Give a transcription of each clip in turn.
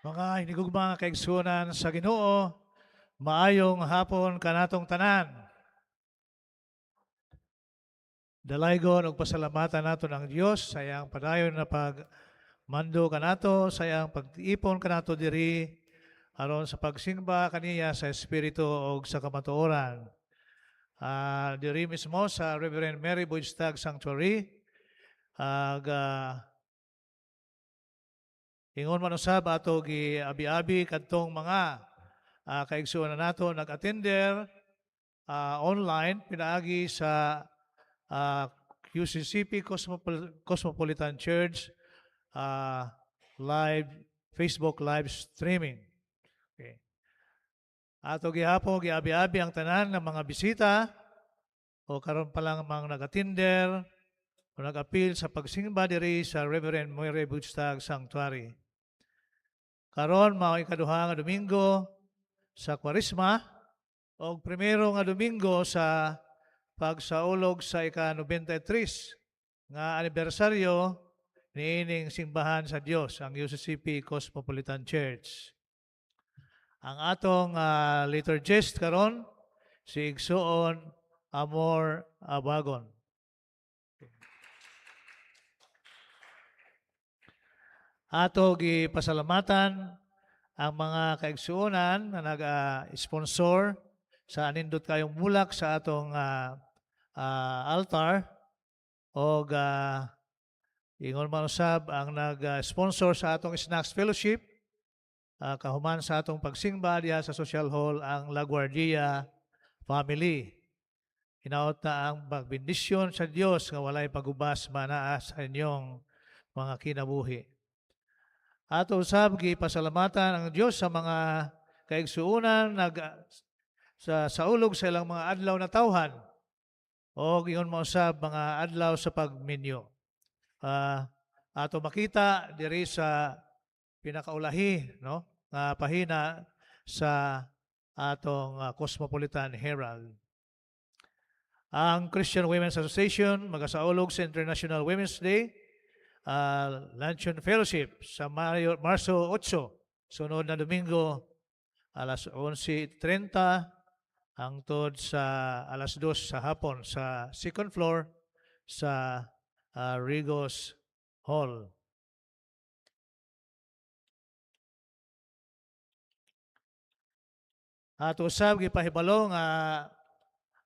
Mga hinigugma nga kaigsuonan sa Ginoo, maayong hapon kanatong tanan. Dalaygon ug pasalamatan nato ang Dios sa iyang padayon na pagmando kanato, sa iyang pagtipon kanato diri aron sa pagsimba kaniya sa espiritu ug sa kamatuoran. Diri mismo sa Reverend Mary Bujstag Sanctuary, ag ingon man usab ato gi-abi-abi kadtong mga kaigsuonan nato nag-attender online pinaagi sa UCCP Cosmopolitan Church live Facebook live streaming. Okay. Ato gihapon giabi-abi ang tanan ng mga bisita o karon pa lang mga nag-attender o nag-apil sa pagsimba diri sa Reverend Mary Bujstag Sanctuary. Karon mao ikaduha nga Domingo sa Kwaresma o primero nga Domingo sa pagsaulog sa ika-93 nga anibersaryo niining simbahan sa Dios, ang UCCP Cosmopolitan Church. Ang atong liturgist karon si Igsuon Amor Abagon. Ato gipasalamatan ang mga kaigsuonan na nag-sponsor sa anindot kayong bulak sa atong altar og ingon man usab ang nag-sponsor sa atong Snacks Fellowship kahuman sa atong pagsimba diha sa Social Hall, ang Laguardia family. Hinaot na ang pagbendisyon sa Dios nga walay pagubas manaa sa inyong mga kinabuhi. Ato usab gipasalamatan ang Dios sa mga kaigsuonan nag sa saulog sa ilang mga adlaw na tawhan o ingon mo usab mga adlaw sa pagminyo. Ato makita diri sa pinakaulahi, no, nga pahina sa atong Cosmopolitan Herald. Ang Christian Women's Association magasaulog sa International Women's Day Luncheon Fellowship sa Marso 8, sunod na Domingo, alas 11:30 hangtod sa alas 2 sa hapon sa second floor sa Rigos Hall. Ato usab gipahibalo nga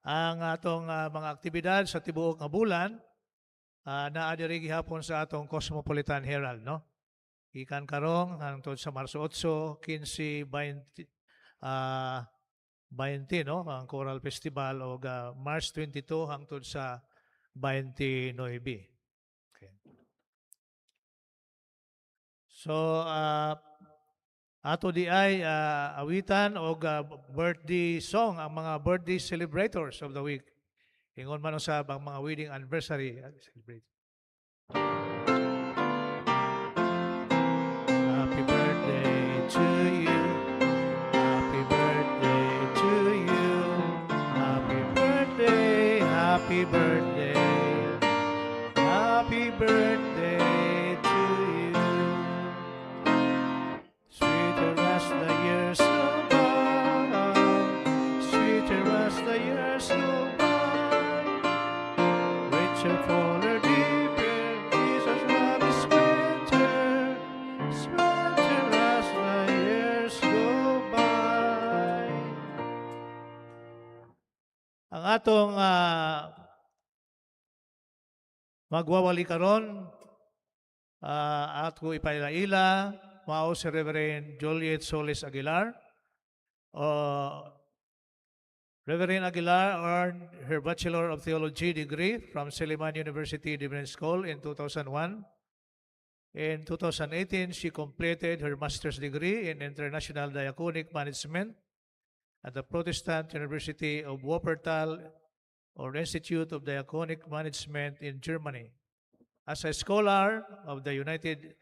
ang atong mga aktibidad sa tibuok nga bulan naa diri gihapon sa atong Cosmopolitan Herald, no? Gikan karong hangtod sa Marso 8, 15, 20, 20, no, ang Choral Festival og March 22 hangtod sa 29. Okay. So ato di ay awitan og birthday song ang mga birthday celebrators of the week. Ingon man usab ang mga wedding anniversary celebrate. Happy birthday to you. Happy birthday to you. Happy birthday, happy birthday. Happy birthday to you. Sweeter as the years go by, sweeter as the years go by, richer, fuller, deeper, Jesus' love is sweeter, sweeter as the years go by. Ang atong magwawali karon, ato ipailaila, mao si Reverend Juliet Solis Aguilar. Reverend Aguilar earned her Bachelor of Theology degree from Silliman University Divinity School in 2001. In 2018, she completed her master's degree in International Diaconic Management at the Protestant University of Wuppertal or Institute of Diaconic Management in Germany as a scholar of the United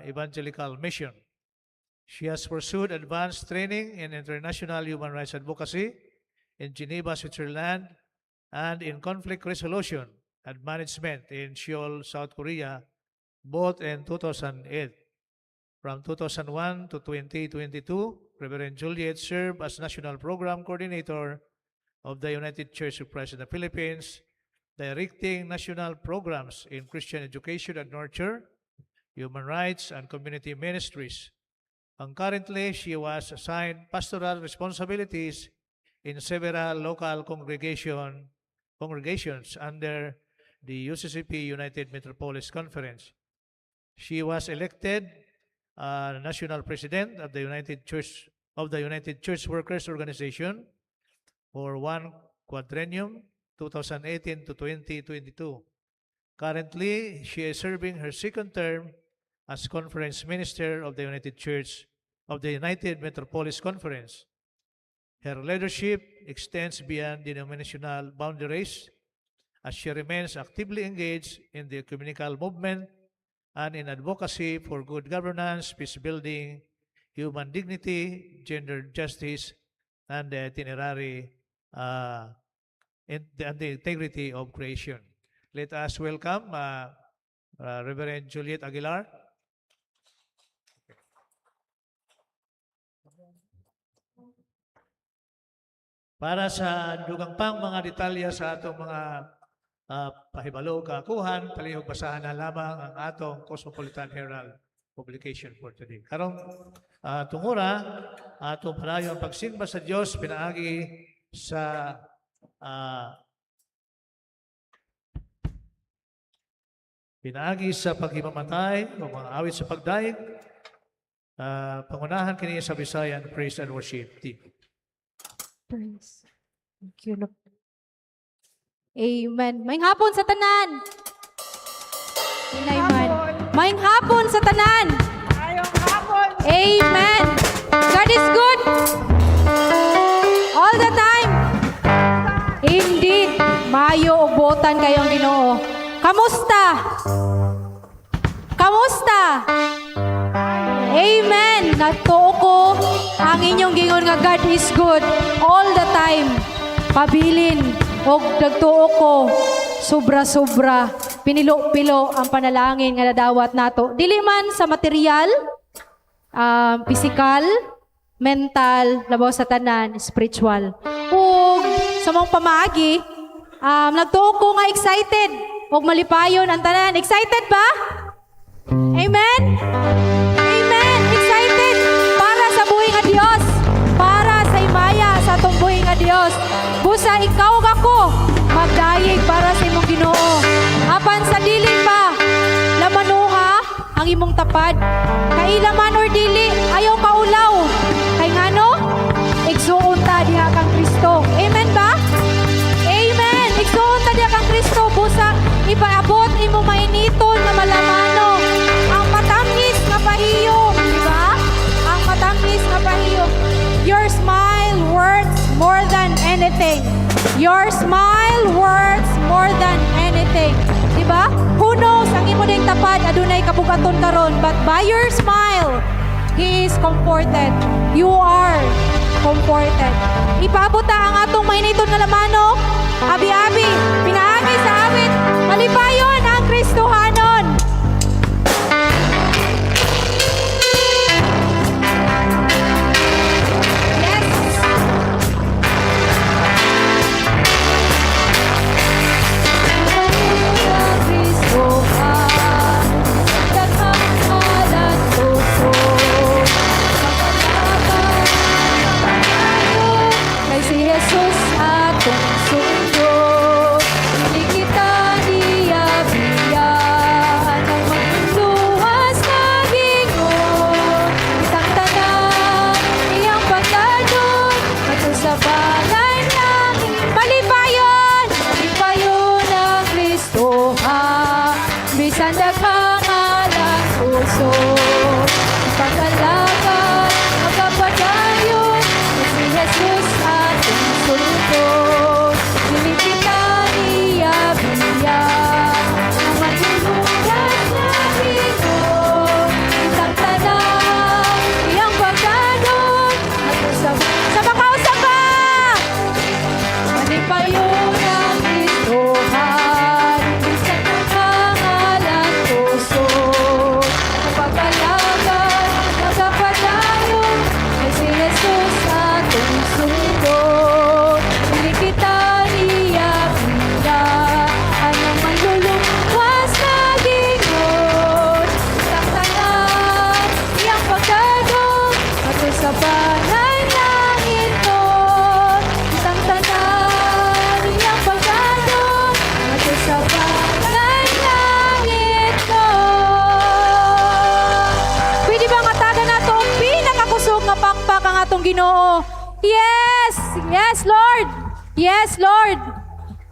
Evangelical Mission. She has pursued advanced training in international human rights advocacy in Geneva, Switzerland, and in conflict resolution and management in Seoul, South Korea, both in 2008. From 2001 to 2022, Reverend Juliet served as National Program Coordinator of the United Church of Christ in the Philippines, directing national programs in Christian education and nurture, human rights, and community ministries. Concurrently, she was assigned pastoral responsibilities in several local congregations under the UCCP United Metropolis Conference. She was elected national president of the United Church Workers Organization for one quadrennium, 2018 to 2022. Currently, she is serving her second term as conference minister of the United Church of the United Metropolis Conference. Her leadership extends beyond denominational boundaries as she remains actively engaged in the ecumenical movement and in advocacy for good governance, peace building, human dignity, gender justice, and the itinerary and the integrity of creation. Let us welcome Reverend Juliet Aguilar. Para sa dugang pang mga detalye sa atong mga pahibalo kakuhan, palihog basahan na lamang ang atong Cosmopolitan Herald publication for today. Karong tungura, atong padayon ang pagsimba sa Dios pinaagi sa paghimamatay o mga awit sa pagdayeg. Pangunahan kini sa Visayan Praise and Worship Team. Praise. Thank you, Lord. Amen. Maayong hapon sa tanan. Hinay man. Maayong hapon sa tanan. Maayong hapon. Amen. God is good. All the time. Indeed, maayo ug buotan kaayo ang Ginoo. Kamusta? Kamusta? Amen. Natuo ko ang inyong gingon nga God is good all the time. Pabilin og nagtuo ko sobra-sobra, pinilo-pilo ang panalangin nga nadawat nato. Dili man sa material, physical, mental, labaw sa tanan, spiritual. Ug sa maong pamaagi, nagtuo ko nga excited ug malipayon ang tanan. Excited ba? Amen? Amen! Excited para sa buhi nga Dios, para sa himaya sa atong buhi nga Dios. Busa ikaw ug ako magdayeg para sa imong Ginoo. Apan sa dili pa, lamanuha ang imong tapad. Kaila man or dili, ayaw kaulaw. Kay ngano? Igsuon ta diha kang Kristo. Amen ba? Amen. Igsuon ta diha kang Kristo, busa ipaabot imo mainiton nga malamano. Ang matamis nga pahiyom, di ba? Ang matamis nga pahiyom. Your smile worth more than anything. Your smile worth more than anything. Di ba? Who knows, ang imo ding tapad adunay kabugaton karon, but by your smile, he is comforted. You are comforted. Ipaabot ta ang atong mainiton nga lamano. Abi-abi, pinaagi sa awit, malipayon ang Kristohanon. Yes! Kristohan, daghang tusok. Kay si Jesus atong sundo, dili kita niya biya. balay langitnon. Kitang tanan iyang pagdadon ngadto sa balay langitnon. Pwede ba nga taga nato ang pinakakusog nga pakpak ang atong Ginoo? Yes! Yes, Lord! Yes, Lord!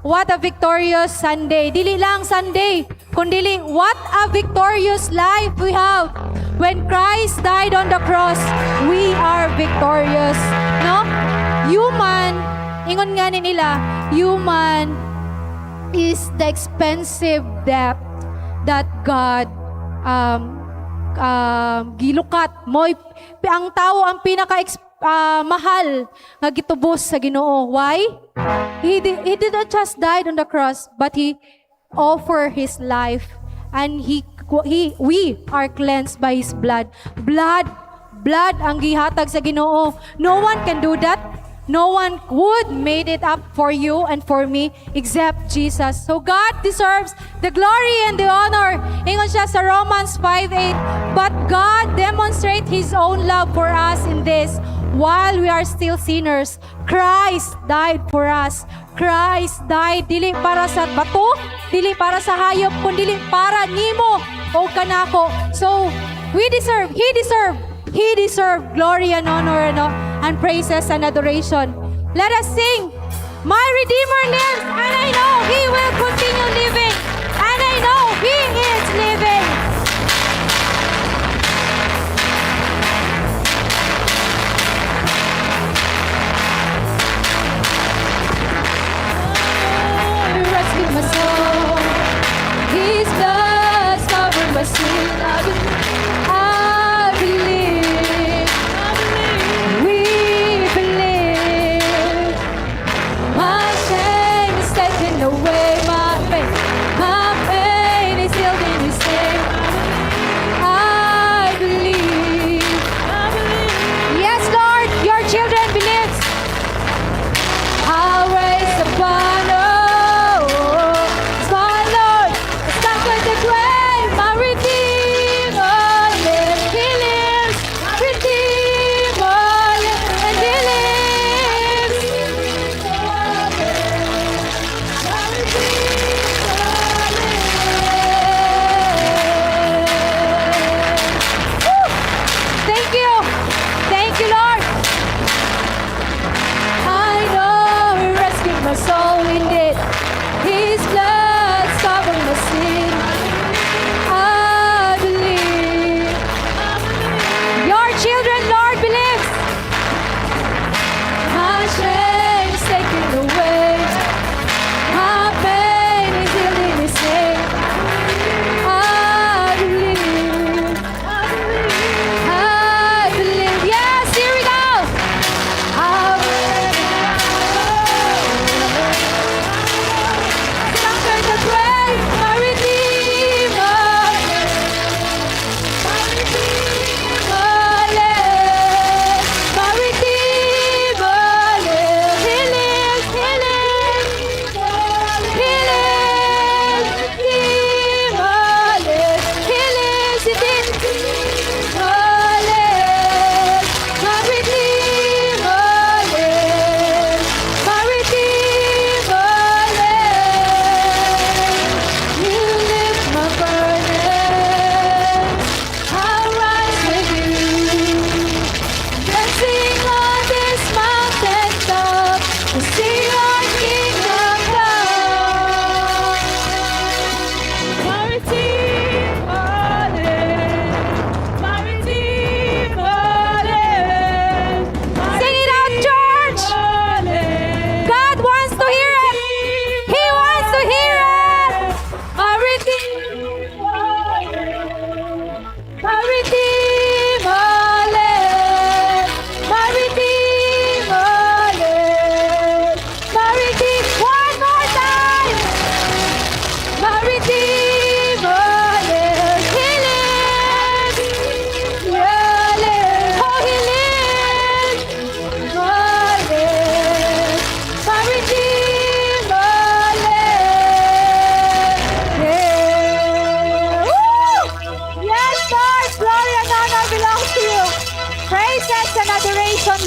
What a victorious Sunday. Dili lang Sunday, kundili what a victorious life we have. When Christ died on the cross, we are victorious. No? Human, ingon nga ni nila, human is the expensive debt that God gilukat mo'y ang tao ang pinaka mahal nga gitubos sa Ginoo. Why? He did not just died on the cross, but he offered his life and he we are cleansed by his blood. Blood, blood ang gihatag sa Ginoo. No one can do that. No one would made it up for you and for me except Jesus. So God deserves the glory and the honor. Ingon siya sa Romans 5:8, "But God demonstrate His own love for us in this: while we are still sinners, Christ died for us." Christ died dili para sa bato, dili para sa hayop, kundi para nimo o kanako. So we deserve, He deserve glory and honor and praises and adoration. Let us sing, "My Redeemer lives, and I know He will continue living. And I know He is living." Rescue my soul. His blood covered my sin. I believe. I believe. We believe. My shame is taken away. My pain is healed in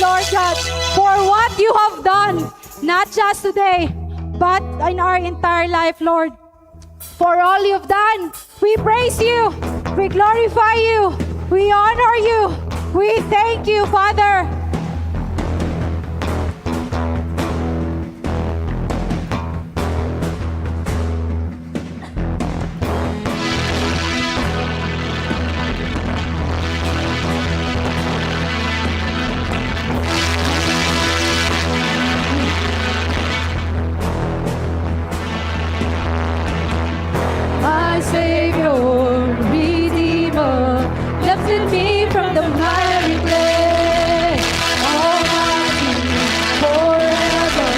Lord God, for what you have done, not just today, but in our entire life, Lord. For all you've done, we praise you, we glorify you, we honor you, we thank you, Father. My Savior, Redeemer, lifted me from the miry clay. Almighty, forever,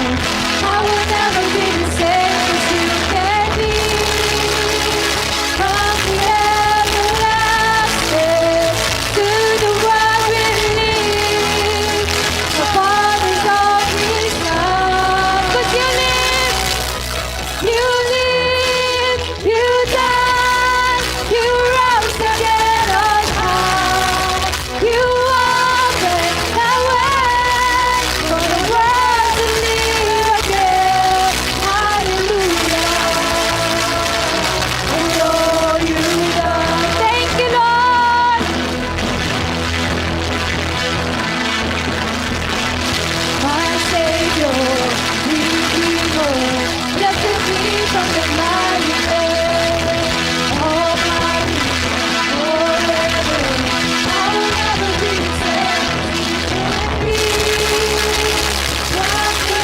I will never be the same 'cause you came near. From the everlasting to the world we live, the Father's only Son. 'Cause you live. You live, you died, you rose again on high. You opened the way for the world to live again. Hallelujah. For all you've done. Thank you, Lord. My Savior, Redeemer, lifted me from the miry clay. Almighty, forever, I will never be the same. From the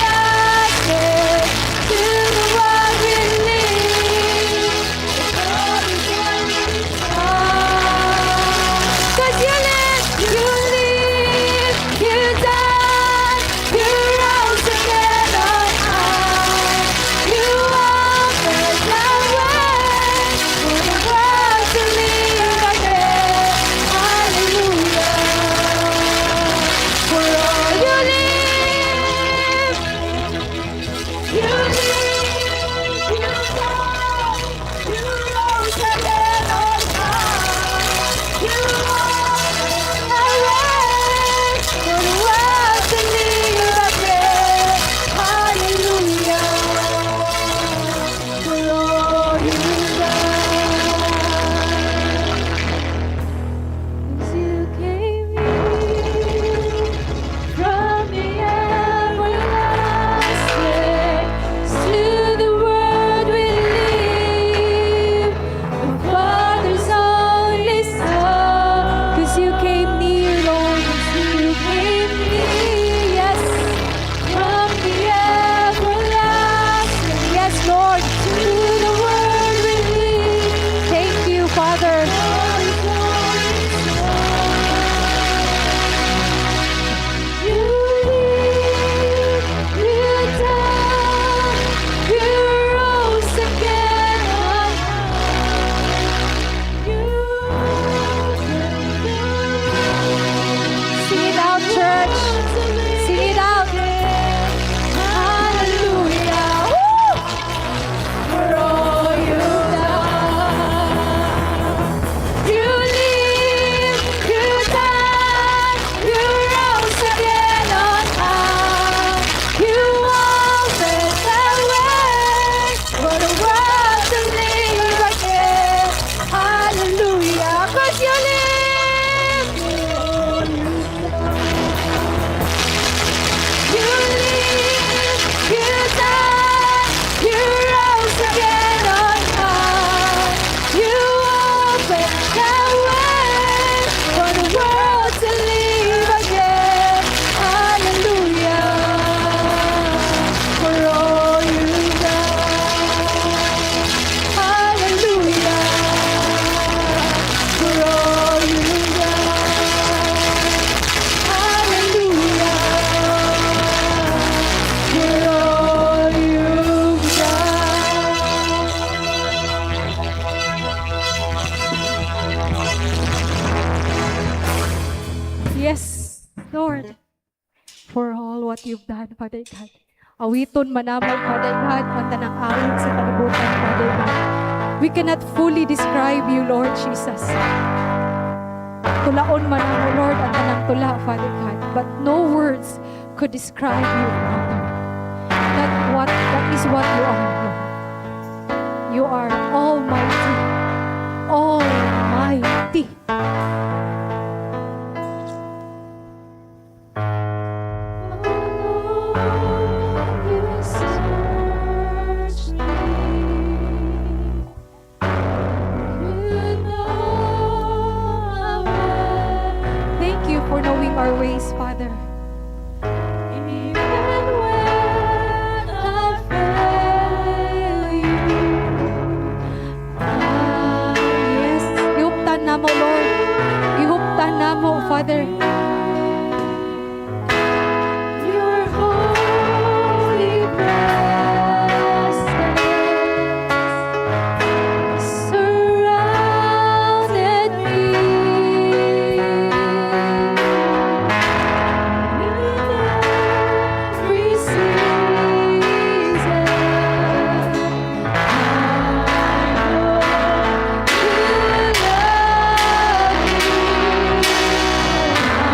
everlasting to the world we live, the Father's only Son. 'Cause you live, you died, you rose again on high. You opened the way for the world to live again. Hallelujah. For all you live, you died, you rose again on high. You opened the way for the world to live again. Hallelujah. For all you've done. As you came near from the everlasting to the world we live, the Father's only Son. 'Cause you came near, Lord, you came near, yes, from the everlasting, yes, Lord, to the world we live. Thank you, Father. Father's only Son. You live, you died, you rose again on high. You Sing it out, church. Sing it out. Hallelujah. Woo! For all you've done. You live, you died, you rose again on high. You opened the way for the world to live again. Hallelujah, 'cause you live. You live, you died, you rose again on high. You opened the way for the world to live again. Hallelujah. For all you've done. Hallelujah. For all you've done. Hallelujah. For all you've done. Yes, Lord, for all what you've done, Father God. Awiton man namo, Father God, ang tanang awit sa kalibutan, Father God. We cannot fully describe you, Lord Jesus. Tulaon man namo, Lord, ang tanang tula, Father God. But no words could describe you, Father. That is what you are, Lord. You are almighty. Almighty. You search me. You know our Thank you for knowing our ways, Father. Even when I fail you. Ah, yes. Ihuptan namo, Lord. Ihuptan namo, Father. Your holy presence surrounded me. In every season, I know you love me.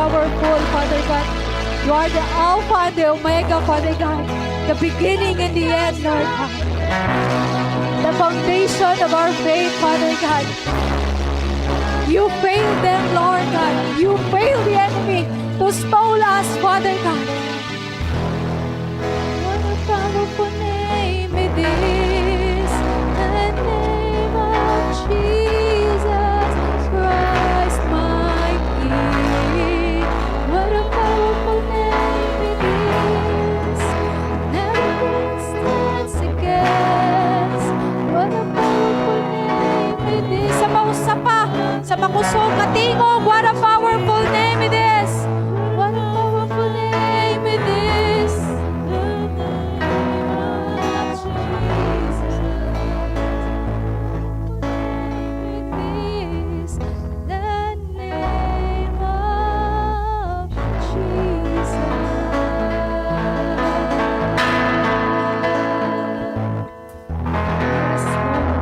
powerful, Father God. You are the Alpha and the Omega, Father God. The beginning and the end, Lord God. The foundation of our faith, Father God. You failed them, Lord God. You failed the enemy to stole us, Father God. What a powerful name it is. The name of Jesus Christ, my King. What a powerful name it is. Nothing stands against. What a powerful name it is. Sa mausa pa, sa makusog nga tingog, what a powerful name it is. What a powerful name it is. The name of Jesus. It is the name of Jesus. Yes, Lord.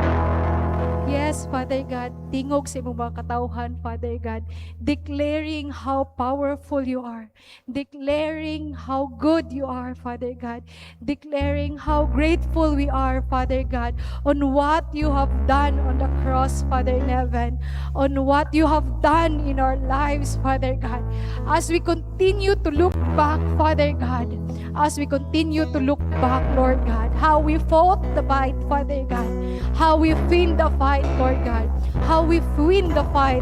Yes, Father God, tingog sa imong mga katawhan, Father God, declaring how powerful you are, declaring how good you are, Father God, declaring how grateful we are, Father God, on what you have done on the cross, Father in heaven, on what you have done in our lives, Father God. As we continue to look back, Father God, as we continue to look back, Lord God, how we fought the fight, Father God, how we win the fight, Lord God, how we win the fight.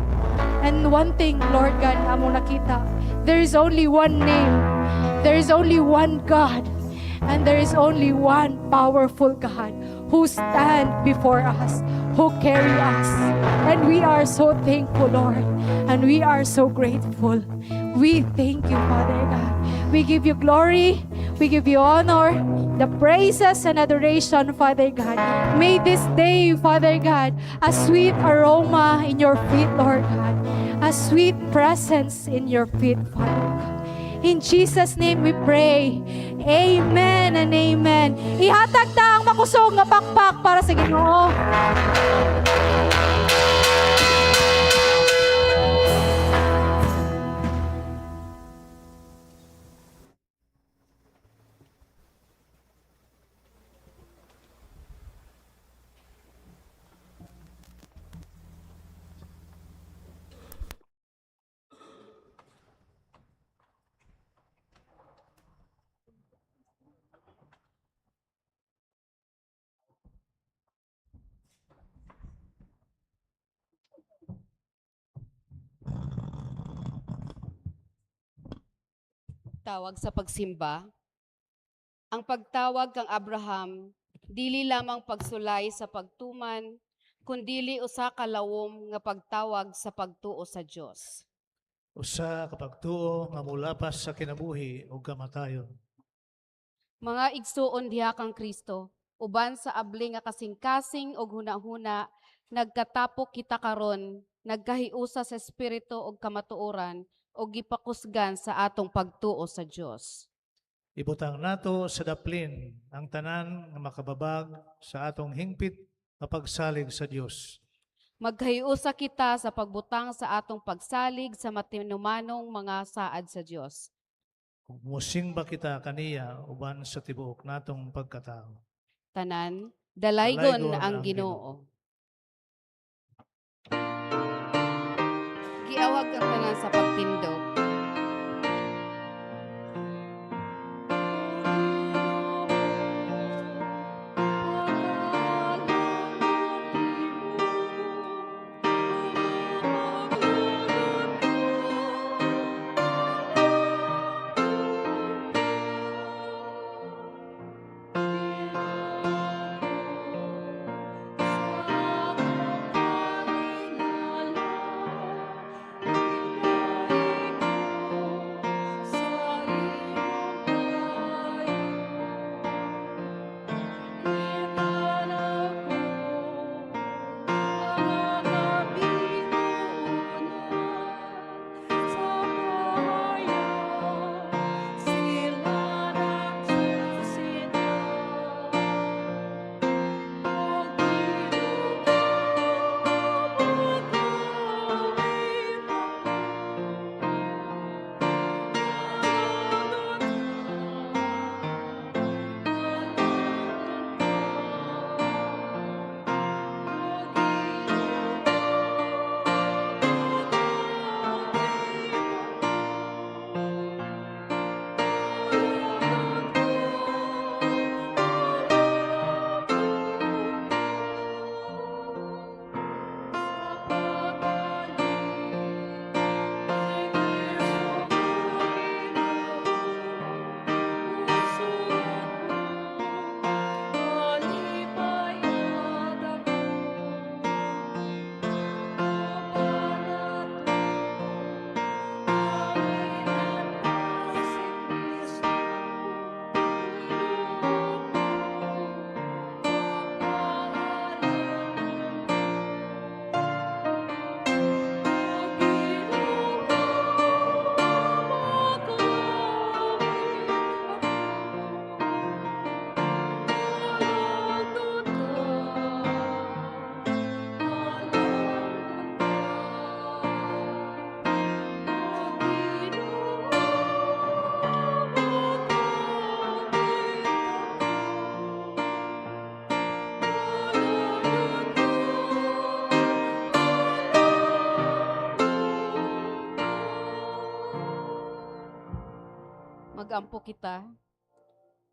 And one thing, Lord God, among nakita, there is only one name, there is only one God, and there is only one powerful God who stand before us, who carry us. And we are so thankful, Lord, and we are so grateful. We thank you, Father God. We give you glory, we give you honor, the praises and adoration, Father God. May this day, Father God, a sweet aroma in your feet, Lord God, a sweet presence in your feet, Father God. In Jesus' name we pray. Amen and amen. Ihatag ta ang makusog nga pakpak para sa Ginoo. Tawag sa pagsimba. Ang pagtawag kang Abraham dili lamang pagsulay sa pagtuman, kundili usa ka lawom nga pagtawag sa pagtuo sa Dios. Usa ka pagtuo nga mulapas sa kinabuhi ug kamatayon. Mga igsuon diha kang Kristo, uban sa abli nga kasing-kasing og hunahuna, nagkatapok kita karon, nagkahiusa sa espiritu og kamatuoran og gipakusgan sa atong pagtuo sa Dios. Ibutang nato sa daplin ang tanan nga makababag sa atong hingpit nga pagsalig sa Dios. Magkahiusa kita sa pagbutang sa atong pagsalig sa matinumanong mga saad sa Dios. Musingba kita kaniya uban sa tibuok natong pagkatao. Tanan, dalaygon Dalaygon ang ang Ginoo. Giawhag ang tanan sa pagtindog. Sa Magampo kita.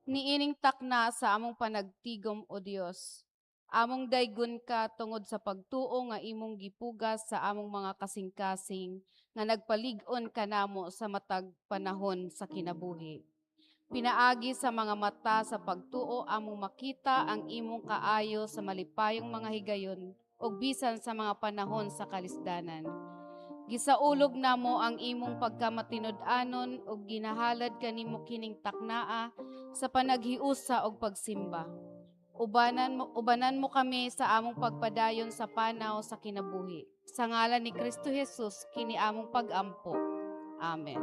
Niining takna sa among panagtigom, O Dios, among daygon ka tungod sa pagtuo nga imong gipugas sa among mga kasing-kasing nga nagpalig-on kanamo sa matag panahon sa kinabuhi. Pinaagi sa mga mata sa pagtuo, among makita ang imong kaayo sa malipayong mga higayon ug bisan sa mga panahon sa kalisdanan. Gisaulog namo ang imong pagkamatinud-anon ug ginahalad kanimo kining taknaa sa panaghiusa og pagsimba. Ubanan mo kami sa among pagpadayon sa panaw sa kinabuhi. Sa ngalan ni Kristo Jesus kini among pagampo. Amen.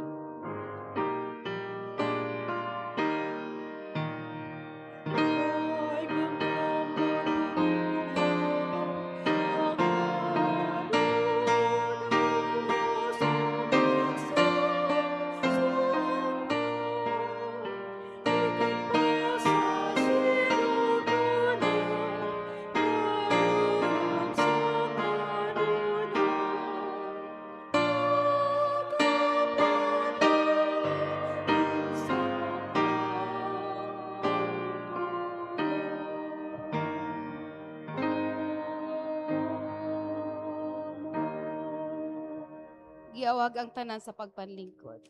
Giawag ang tanan sa pagpanlingkod.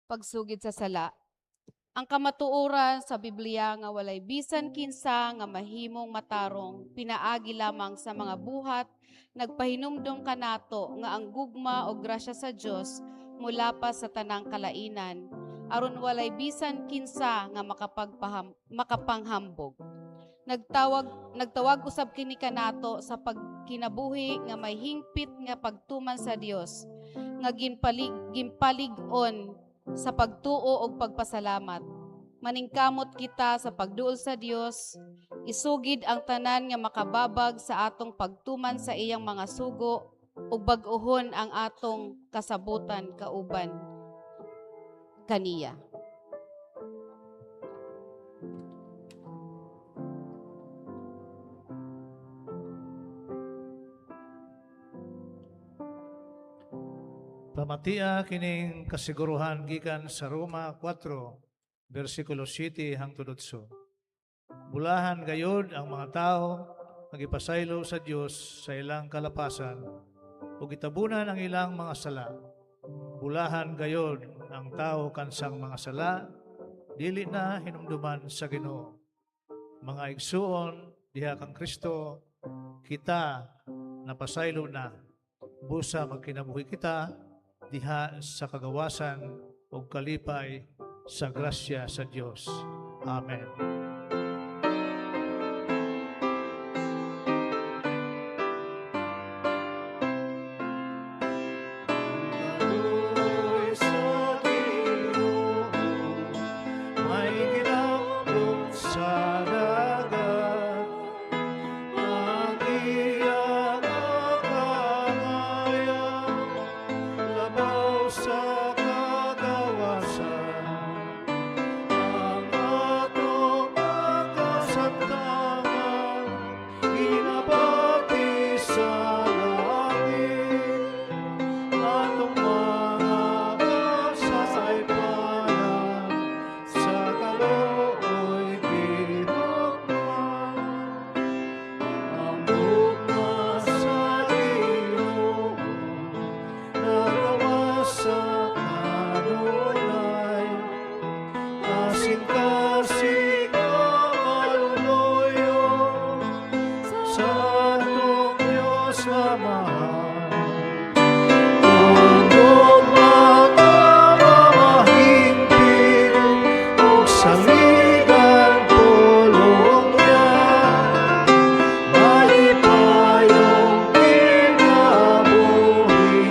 Pagsugid sa sala. Ang kamatuoran sa Biblia nga walay bisan kinsa nga mahimong matarong pinaagi lamang sa mga buhat nagpahinumdom kanato nga ang gugma o grasya sa Dios mula pa sa tanang kalainan aron walay bisan kinsa nga makapanghambog. Nagtawag usab kini kanato sa pagkinabuhi nga may hingpit nga pagtuman sa Dios nga ginpalig-on sa pagtuo ug pagpasalamat. Maningkamot kita sa pagduol sa Dios, isugid ang tanan nga makababag sa atong pagtuman sa iyang mga sugo ug bag-ohon ang atong kasabutan kauban kaniya. Pamatia kining kasiguruhan gikan sa Roma 4, versikulo 7 hangtod 8. Bulahan gayod ang mga tao nga gipasaylo sa Dios sa ilang kalapasan ug gitabunan ang ilang mga sala. Bulahan gayod ang tao kansang mga sala dili na hinumduman sa Ginoo. Mga igsuon diha kang Kristo, kita napasaylo na, busa magkinabuhi kita diha sa kagawasan ug kalipay sa grasya sa Dios. Amen. Kaluoy sa Ginoo, may ginamlong sa dagat, ang iyang kamaya, labaw sa kagawasan, ang atong kasamtangan, ginabati sa langit, atong mga kasaypanan, sa kaluoy gihukman. Ang gugma sa Ginoo, nagawas sa kanunay, kasing-kasing maluloyon sa atong Diyos Amahan. Kung makamamahingpit ug saligan pulong niya, malipayong kinabuhi,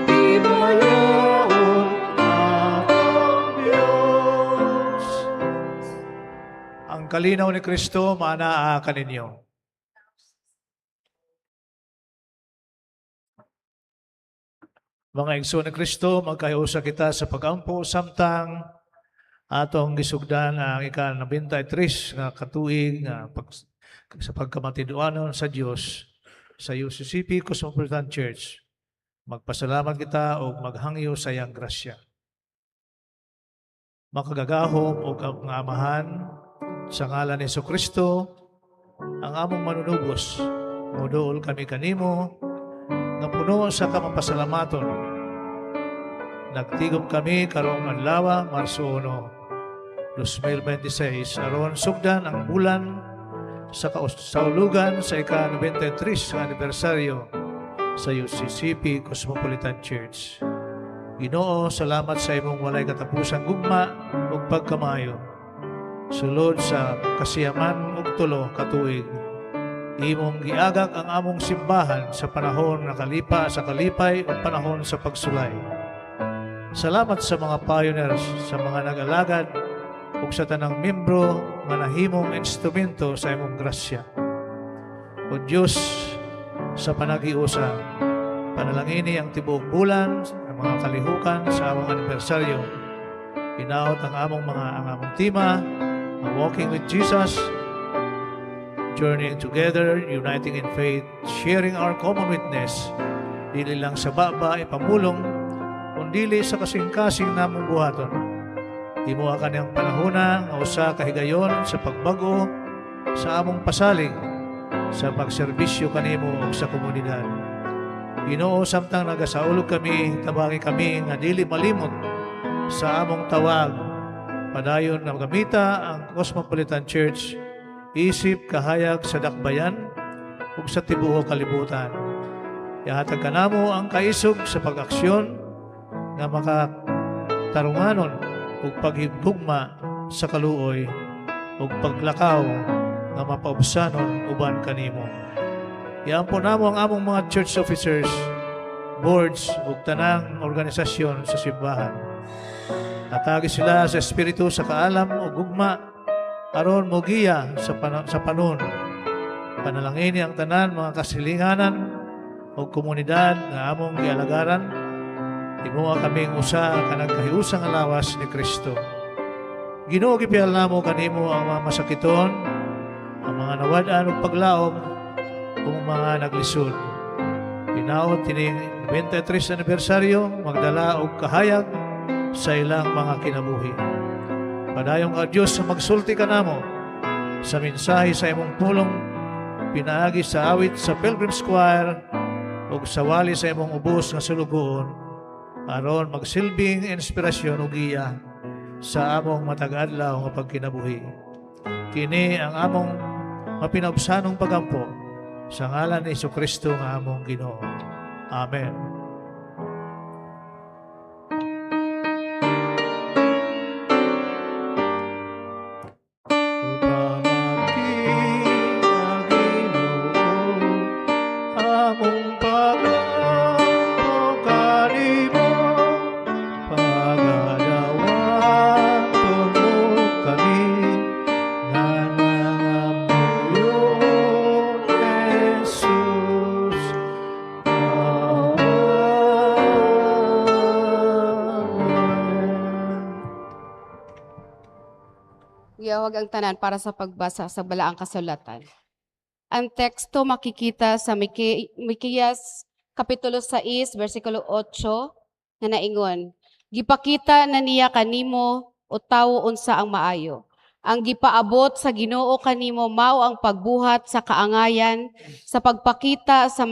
himayaon atong Diyos. Ang kalinaw ni Kristo maanaa kaninyo. Mga igsoon ni Kristo, magkahiusa kita sa pagampo samtang atong gisugdan ang ika-93 nga katuig nga sa pagkamatiduanon sa Dios sa UCCP Cosmopolitan Church. Magpasalamat kita og maghangyo sa iyang grasya. Makagagahom ug ang Amahan, sa ngalan ni Kristo, ang among manunubos, moduol kami kanimo nga puno sa kamapasalamaton. Nagtigom kami karong adlaw, Marso 1, 2026, aron sugdan ang bulan sa kasaulugan sa ika-93 nga anibersaryo sa UCCP Cosmopolitan Church. Ginoo, salamat sa imong walay katapusang gugma ug pagkamayo. Sulod sa 93 ka tuig, imong giagak ang among simbahan sa panahon nga kalipa sa kalipay ug panahon sa pagsulay. Salamat sa mga pioneers, sa mga nag-alagad ug sa tanang membro nga nahimong instrumento sa imong grasya. O Diyos, sa panaghiusa, panalangini ang tibuok bulan, ang mga kalihukan sa among anibersaryo. Hinaot ang among tema, ang Walking with Jesus, journeying together, uniting in faith, sharing our common witness, dili lang sa baba ipamulong, kundili sa kasing-kasing namong buhaton. Himoa kanang panahona nga usa ka higayon sa pagbag-o sa among pasalig sa pagserbisyo kanimo ug sa komunidad. Ginoo, samtang nagasaulog kami, tabangi kami nga dili malimot sa among tawag. Padayon nga gamita ang Cosmopolitan Church isip kahayag sa dakbayan ug sa tibuok kalibutan. Ihatag kanamo ang kaisog sa pag-aksyon nga makatarunganon ug paghigugma sa kaluoy ug paglakaw nga mapaubsanon uban kanimo. Iampo namo ang among mga church officers, boards ug tanang organisasyon sa simbahan. Hatagi sila sa espiritu sa kaalam ug gugma aron mogiya sa panon. Panalangini ang tanan mga kasilinganan ug komunidad nga among gialagaran. Himoa kaming usa ka nagkahiusang lawas ni Kristo. Ginoo, gipiyal namo kanimo ang mga masakiton, ang mga nawad-an og paglaom, ug mga naglisod. Hinaot kining 23 anibersaryo magdala og kahayag sa ilang mga kinabuhi. Padayon ka, Diyos, sa magsulti kanamo sa mensahe sa imong pulong pinaagi sa awit sa Pilgrim's Choir ug sa wali sa imong ubos nga sulugoon aron magsilbing inspirasyon ug giya sa among matag adlaw nga pagkinabuhi. Kini ang among mapinabsanong pagampo sa ngalan ni Kristo nga among Ginoo. Amen. Pamati, Ginoo, among pagampo kanimo, pagadawaton mo kami nga nangamuyo, Jesus. Amen. Giyawag ang tanan para sa pagbasa sa Balaang Kasulatan. Ang teksto makikita sa Miqueas Kapitulo 6, versikulo 8 nga naingon, "Gipakita na niya kanimo, o tawo, unsa ang maayo. Ang gipaabot sa Ginoo kanimo mao ang pagbuhat sa kaangayan, sa pagpakita sa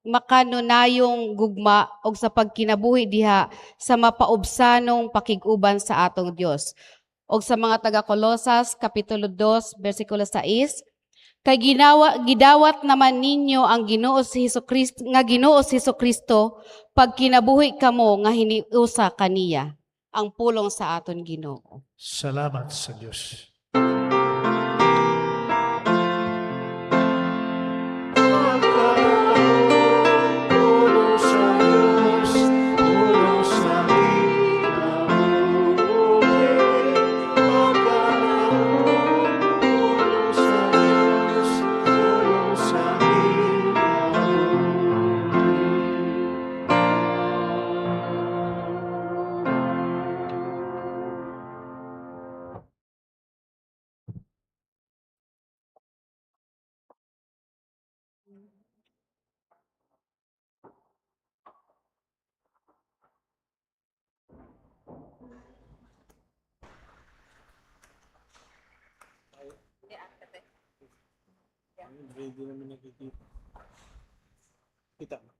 makanunayong gugma ug sa pagkinabuhi diha sa mapaubsanong pakig-uban sa atong Dios." Og sa mga taga Kolosas kapitulo 2 bersikulo 6, "Kay gidawat naman ninyo ang Ginoo si Hesukristo nga Ginoo si Hesukristo pagkinabuhi kamo nga hiniusa kaniya." Ang pulong sa aton Ginoo. Salamat sa Diyos. Pulong sa Diyos, pulong sa kinabuhi. Pulong sa Diyos, pulong sa kinabuhi. Hindi namin nakikita. Kita ba?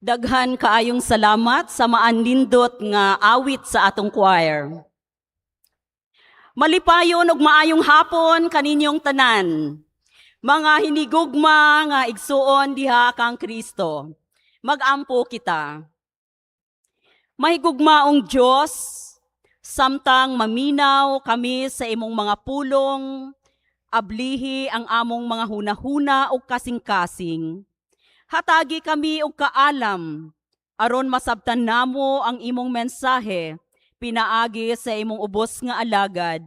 Daghan kaayong salamat sa maanindot nga awit sa atong choir. Malipayon ug maayong hapon kaninyong tanan. Mga hinigugma nga igsuon diha kang Kristo. Magampo kita. Mahigugmaong Dios, samtang maminaw kami sa imong mga pulong, ablihi ang among mga hunahuna ug kasing-kasing. Hatagi kami og kaalam aron masabtan namo ang imong mensahe pinaagi sa imong ubos nga alagad,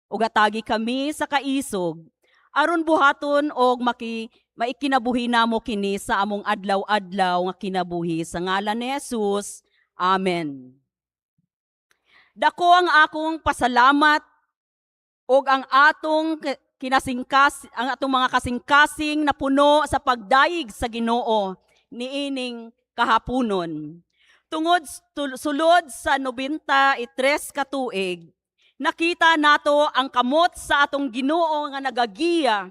ug hatagi kami sa kaisog aron buhaton og maki maikinabuhi namo kini sa among adlaw-adlaw nga kinabuhi, sa ngalan ni Jesus. Amen. Dako ang akong pasalamat ug ang atong kinasingkas ang atong mga kasing-kasing napuno sa pagdayeg sa Ginoo niining kahaponon. Tungod sulod sa 93 ka tuig, nakita nato ang kamot sa atong Ginoo nga nagagiya,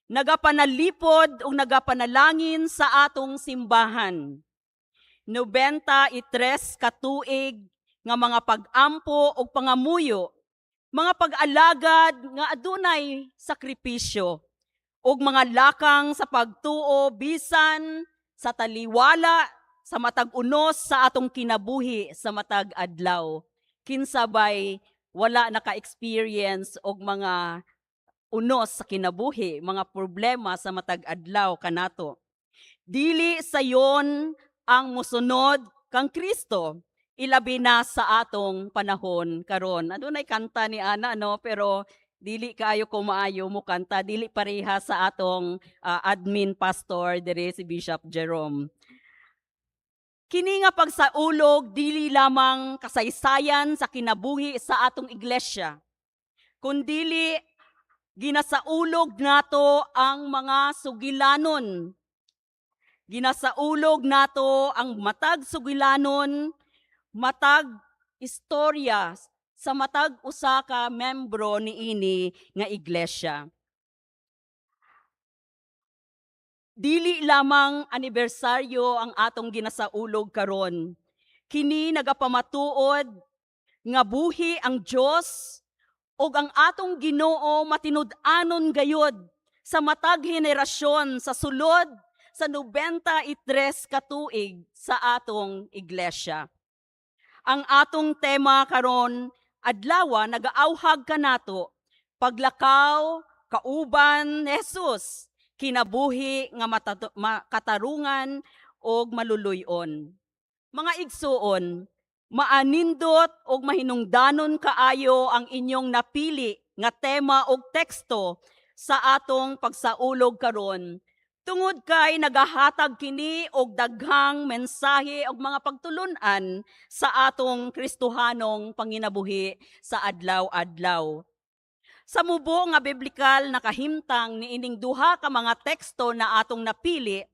nagapanalipod ug nagapanalangin sa atong simbahan. 93 ka tuig nga mga pag-ampo ug pangamuyo, mga pag-alagad nga adunay sakripisyo, ug mga lakang sa pagtuo bisan sa taliwala sa matag unos sa atong kinabuhi sa matag adlaw. Kinsa bay wala naka-experience og mga unos sa kinabuhi, mga problema sa matag adlaw kanato? Dili sayon ang musunod kang Kristo, ilabi na sa atong panahon karon. Adunay kanta ni ana, no, pero dili kaayo ko maayo mo kanta, dili pareha sa atong admin pastor dire, si Bishop Jerome. Kini nga pagsaulog dili lamang kasaysayan sa kinabuhi sa atong iglesia, kundili ginasaulog nato ang mga sugilanon. Ginasaulog nato ang matag sugilanon, matag istorya sa matag usa ka membro niini nga iglesia. Dili lamang anibersaryo ang atong ginasaulog karon. Kini nagapamatuod nga buhi ang Dios ug ang atong Ginoo matinud-anon gayud sa matag henerasyon sa sulod sa 93 ka tuig sa atong iglesia. Ang atong tema karon adlawa nagaauhag kanato, "Paglakaw kauban ni Jesus, kinabuhi nga makatarungan og maluluy-on." Mga igsuon, maanindot og mahinungdanon kaayo ang inyong napili nga tema og teksto sa atong pagsaulog karon tungod kay nagahatag kini og daghang mensahe og mga pagtulun-an sa atong Kristohanong panginabuhi sa adlaw-adlaw. Sa mubo nga biblikal na kahimtang niining duha ka mga teksto na atong napili,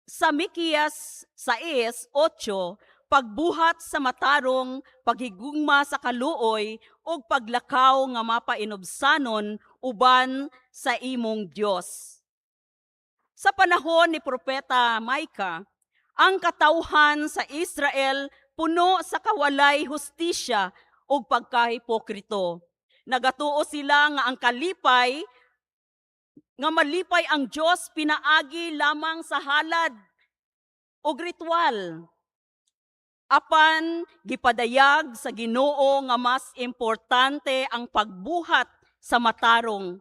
sa Mikias 6:8, pagbuhat sa matarong, paghigugma sa kaluoy ug paglakaw nga mapainubsanon uban sa imong Dios. Sa panahon ni Propeta Micah, ang katawhan sa Israel puno sa kawalay hustisya ug pagkahipokrito. Nagatuo sila nga ang kalipay nga malipay ang Dios pinaagi lamang sa halad og ritual. Apan gipadayag sa Ginoo nga mas importante ang pagbuhat sa matarong,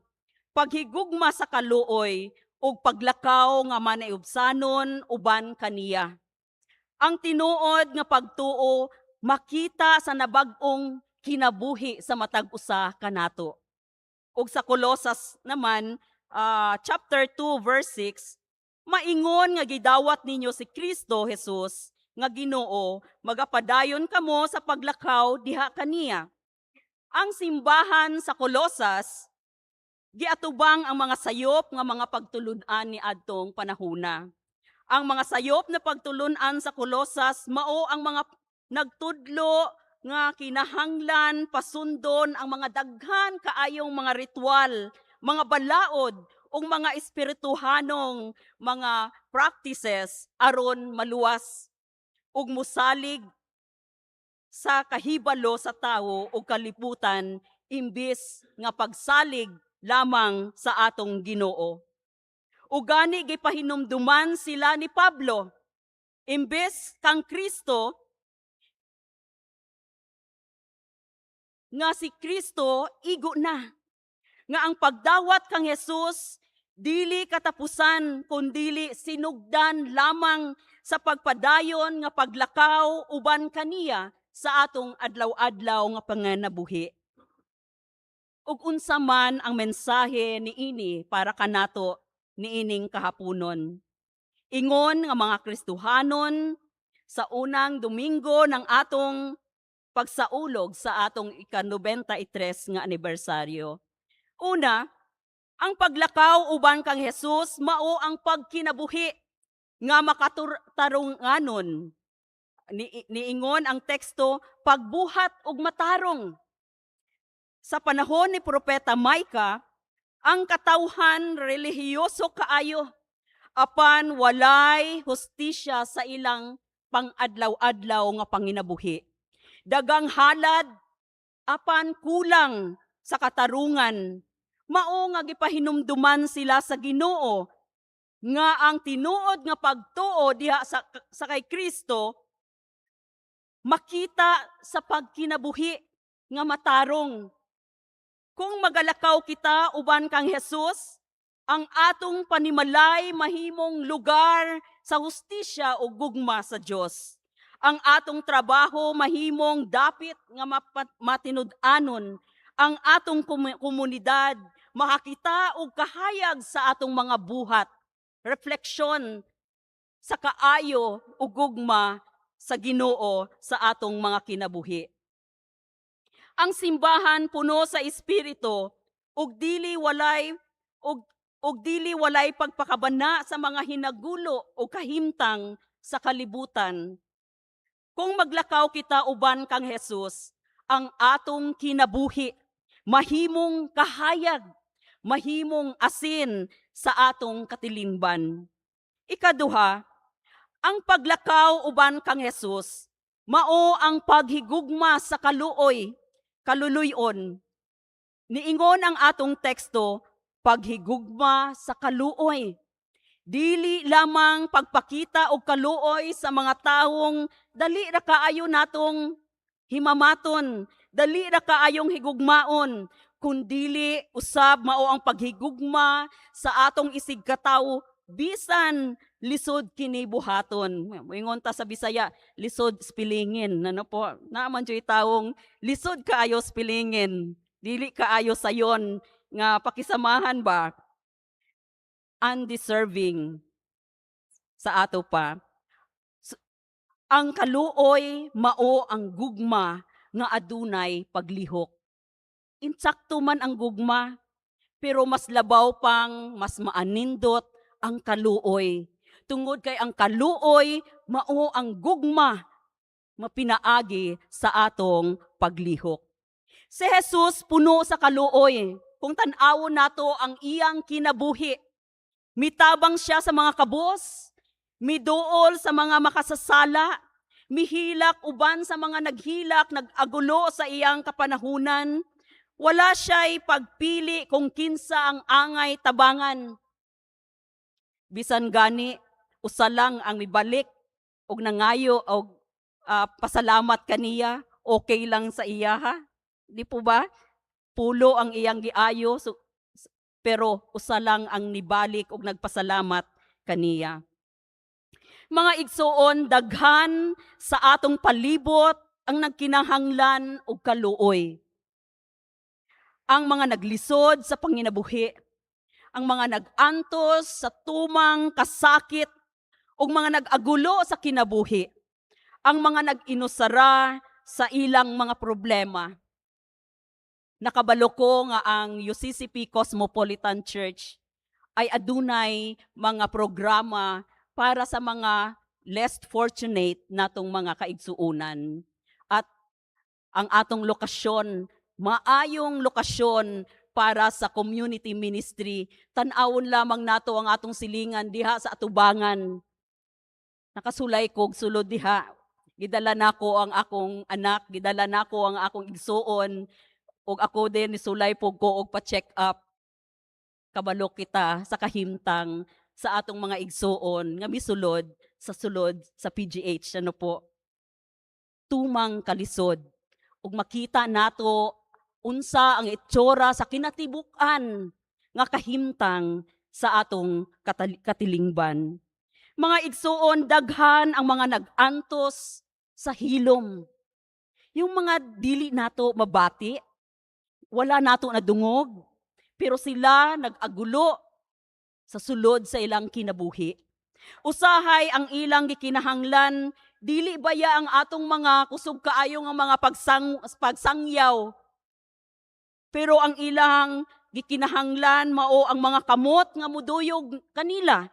paghigugma sa kaluoy ug paglakaw nga manaiubsanon uban kaniya. Ang tinuod nga pagtuo makita sa nabag-ong kinabuhi sa matag usa kanato. Ug sa Colosas naman chapter 2 verse 6, maingon nga gidawat ninyo si Kristo Jesus nga Ginoo, magapadayon kamo sa paglakaw diha kaniya. Ang simbahan sa Colosas giatubang ang mga sayop nga mga pagtulun-an ni adtong panahuna. Ang mga sayop na pagtulun-an sa Colosas mao ang mga nagtudlo nga kinahanglan pasundon ang mga daghan kaayong mga ritual, mga balaod ug mga espirituhanong mga practices aron maluwas ug musalig sa kahibalo sa tawo ug kalibutan imbis nga pagsalig lamang sa atong Ginoo. Ugani gipahinumduman sila ni Pablo, imbes kang Kristo, nga si Kristo igo na. Nga ang pagdawat kang Jesus Dili katapusan kundili sinugdan lamang sa pagpadayon nga paglakaw uban kaniya sa atong adlaw-adlaw nga panganabuhi. Ug unsa man ang mensahe niini para kanato niining kahaponon? Ingon nga mga Kristohanon, sa unang Domingo ng atong pagsaulog sa atong ika-93 nga anibersaryo. Una, ang paglakaw uban kang Jesus mao ang pagkinabuhi nga makatarunganon. Niingon ang teksto, pagbuhat og matarong. Sa panahon ni Propeta Micah, ang katawhan relihiyoso kaayo apan walay hustisya sa ilang pang-adlaw-adlaw nga panginabuhi. Daghang halad apan kulang sa katarungan. Mao nga gipahinumduman sila sa Ginoo nga ang tinuod nga pagtuo diha sa kay Kristo makita sa pagkinabuhi nga matarong. Kung magalakaw kita uban kang Jesus, ang atong panimalay mahimong lugar sa hustisya o gugma sa Dios. Ang atong trabaho mahimong dapit nga matinud-anon. Ang atong komunidad makakita og kahayag sa atong mga buhat. Refleksyon sa kaayo ug gugma sa Ginoo sa atong mga kinabuhi. Ang simbahan puno sa espiritu ug dili walay pagpakabana sa mga hinagulo o kahimtang sa kalibutan. Kung maglakaw kita uban kang Jesus, ang atong kinabuhi mahimong kahayag, mahimong asin sa atong katilingban. Ikaduha, ang paglakaw uban kang Jesus, mao ang paghigugma sa kaluoy, kaluluyon. Niingon ang atong teksto, paghigugma sa kaluoy. Dili lamang pagpakita og kaluoy sa mga taong dali ra kaayo natong himamaton, dali ra kaayong higugmaon, kundili usab mao ang paghigugma sa atong isigkatawo bisan lisod kini buhaton. Moingon ta sa Bisaya, lisod spilingin. Ano po? Naa man juy tawong lisod kaayo spilingin. Dili kaayo sayon nga pakisamahan ba? Undeserving sa ato pa. Ang kaluoy mao ang gugma nga adunay paglihok. Insakto man ang gugma, pero mas labaw pang mas maanindot ang kaluoy. Tungod kay ang kaluoy mao ang gugma mapinaagi sa atong paglihok. Si Jesus puno sa kaluoy. Kung tan-awon nato ang iyang kinabuhi, mitabang siya sa mga kabos, miduol sa mga makasasala, mihilak uban sa mga naghilak, nag-agulo sa iyang kapanahunan. Wala siya'y pagpili kung kinsa ang angay tabangan. Bisan gani, usa lang ang mibalik og nangayo og pasalamat kaniya, okay lang sa iya ha. Di po ba? 10 ang iyang giayo, so, pero usa lang ang nibalik og nagpasalamat kaniya. Mga igsuon, daghan sa atong palibot ang nagkinahanglan og kaluoy. Ang mga naglisod sa panginabuhi, ang mga nag-antos sa tumang kasakit ug mga nag-agulo sa kinabuhi, ang mga nag-inusara sa ilang mga problema. Nakabalo ko nga ang UCCP Cosmopolitan Church ay adunay mga programa para sa mga less fortunate natong mga kaigsuunan. At ang atong lokasyon, maayong lokasyon para sa community ministry. Tan-awon lamang nato ang atong silingan diha sa atubangan. Nakasulay kog sulod diha. Gidala nako ang akong anak, gidala nako ang akong igsuon, ug ako din nisulay pug ko og pa-check up. Kabalo kita sa kahimtang sa atong mga igsuon nga misulod sa sulod sa PGH, ano po. Tumang kalisod ug makita nato unsa ang itsura sa kinatibuk-an nga kahimtang sa sa atong katilingban. Mga igsuon, daghan ang mga nag-antos sa hilom. Yung mga dili nato mabati, wala nato nadungog, pero sila nag-agulo sa sulod sa ilang kinabuhi. Usahay ang ilang gikinahanglan, dili baya ang atong mga kusog kaayo nga mga pagsangyaw. Pero ang ilang gikinahanglan mao ang mga kamot nga muduyog kanila.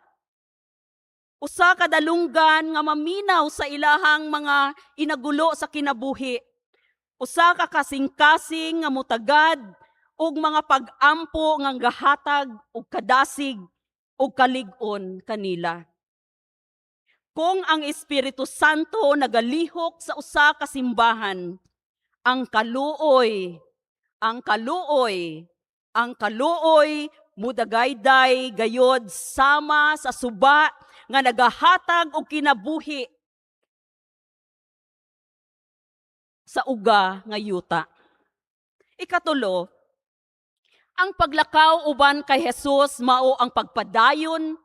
Usa ka dalunggan nga maminaw sa ilahang mga inagulo sa kinabuhi. Usa ka kasing-kasing nga mutagad og mga pag-ampo nga gahatag og kadasig og kalig-on kanila. Kung ang Espiritu Santo nagalihok sa usa ka simbahan, ang kaluoy, ang kaluoy, ang kaluoy mudagayday gayod sama sa suba nga nagahatag og kinabuhi sa uga nga yuta. Ikatulo, ang paglakaw uban kay Jesus mao ang pagpadayon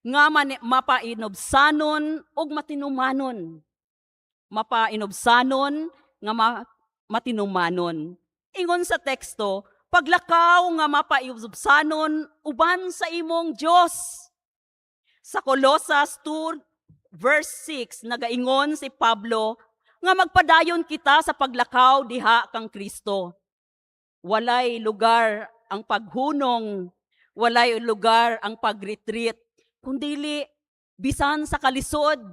nga mapainubsanon ug matinumanon. Mapainubsanon nga matinumanon. Ingon sa teksto, paglakaw nga mapainubsanon uban sa imong Dios. Sa Colosas 2 verse 6, nagaingon si Pablo nga magpadayon kita sa paglakaw diha kang Kristo. Walay lugar ang paghunong, walay lugar ang pagretreat, kundili bisan sa kalisod,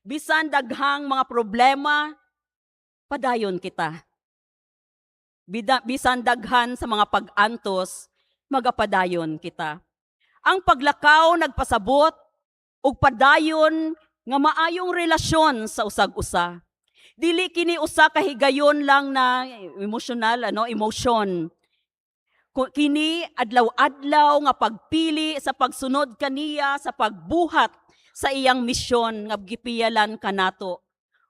bisan daghang mga problema, padayon kita. Bisan daghan sa mga pag-antos, magapadayon kita. Ang paglakaw nagpasabot og padayon nga maayong relasyon sa usag-usa. Dili kini usa ka higayon lang na emosyonal, ano, emotion. Kini adlaw-adlaw nga pagpili sa pagsunod kaniya sa pagbuhat sa iyang misyon nga gipiyalan kanato.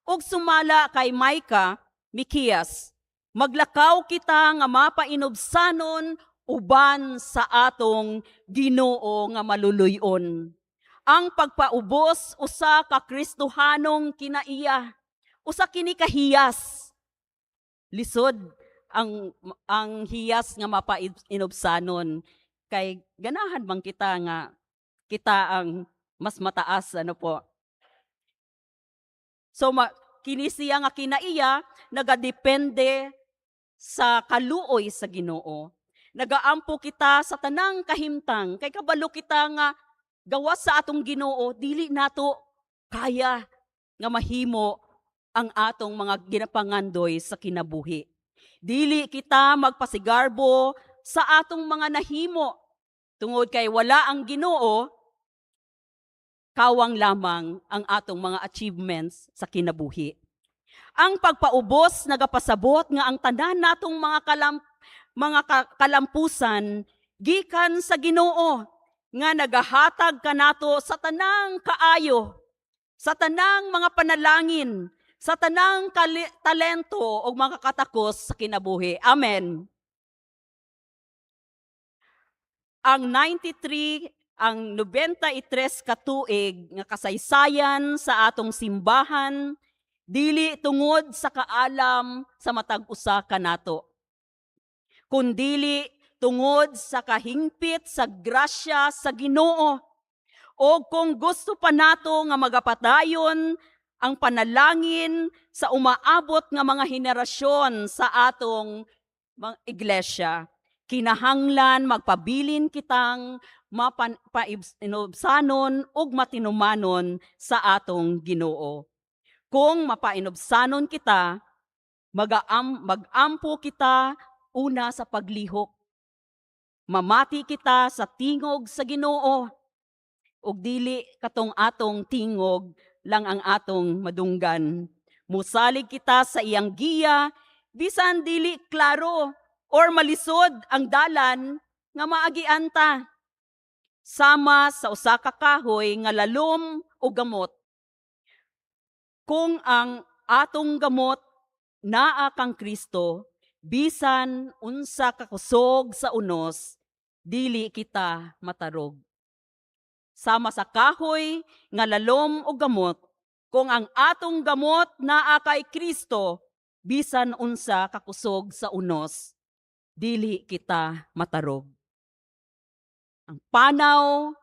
Ug sumala kay Micah, Mikias, maglakaw kita nga mapainubsanon uban sa atong Ginoo nga maluluy-on. Ang pagpaubos usa ka Kristohanong kinaiya, usa kini kahiyas. Lisod ang hiyas nga mapainubsanon kay ganahan man kita nga kita ang mas mataas, ano po. So kini siya nga kinaiya nagadepende sa kaluoy sa Ginoo. Nagaampo kita sa tanang kahimtang kay kabalo kita nga gawas sa atong Ginoo dili nato kaya nga mahimo ang atong mga ginapangandoy sa kinabuhi. Dili kita magpasigarbo sa atong mga nahimo tungod kay wala ang Ginoo, kawang lamang ang atong mga achievements sa kinabuhi. Ang pagpaubos nagapasabot nga ang tanan natong mga kalampusan gikan sa Ginoo nga nagahatag kanato sa tanang kaayo, sa tanang mga panalangin, sa tanang talento o mga katakos sa kinabuhi. Amen. Ang 93, ang 93 katuig nga kasaysayan sa atong simbahan, dili tungod sa kaalam sa matag usa kanato, kundili tungod sa kahingpit sa grasya sa Ginoo. O kung gusto pa nato nga magapadayon ang panalangin sa umaabot nga mga henerasyon sa atong iglesia, kinahanglan magpabilin kitang mapainubsanon ug matinumanon sa atong Ginoo. Kung mapainubsanon kita, mag-ampo kita una sa paglihok. Mamati kita sa tingog sa Ginoo ug dili katong atong tingog lang ang atong madunggan. Musalig kita sa iyang giya bisan dili klaro or malisod ang dalan nga maagian ta. Sama sa usa ka kahoy nga lalom o gamot. Kung ang atong gamot naa kang Kristo, bisan unsa ka kusog sa unos, dili kita matarog. Sama sa kahoy nga lalom o gamot, kung ang atong gamot naa kay Kristo, bisan unsa kakusog sa unos, dili kita matarog. Ang panaw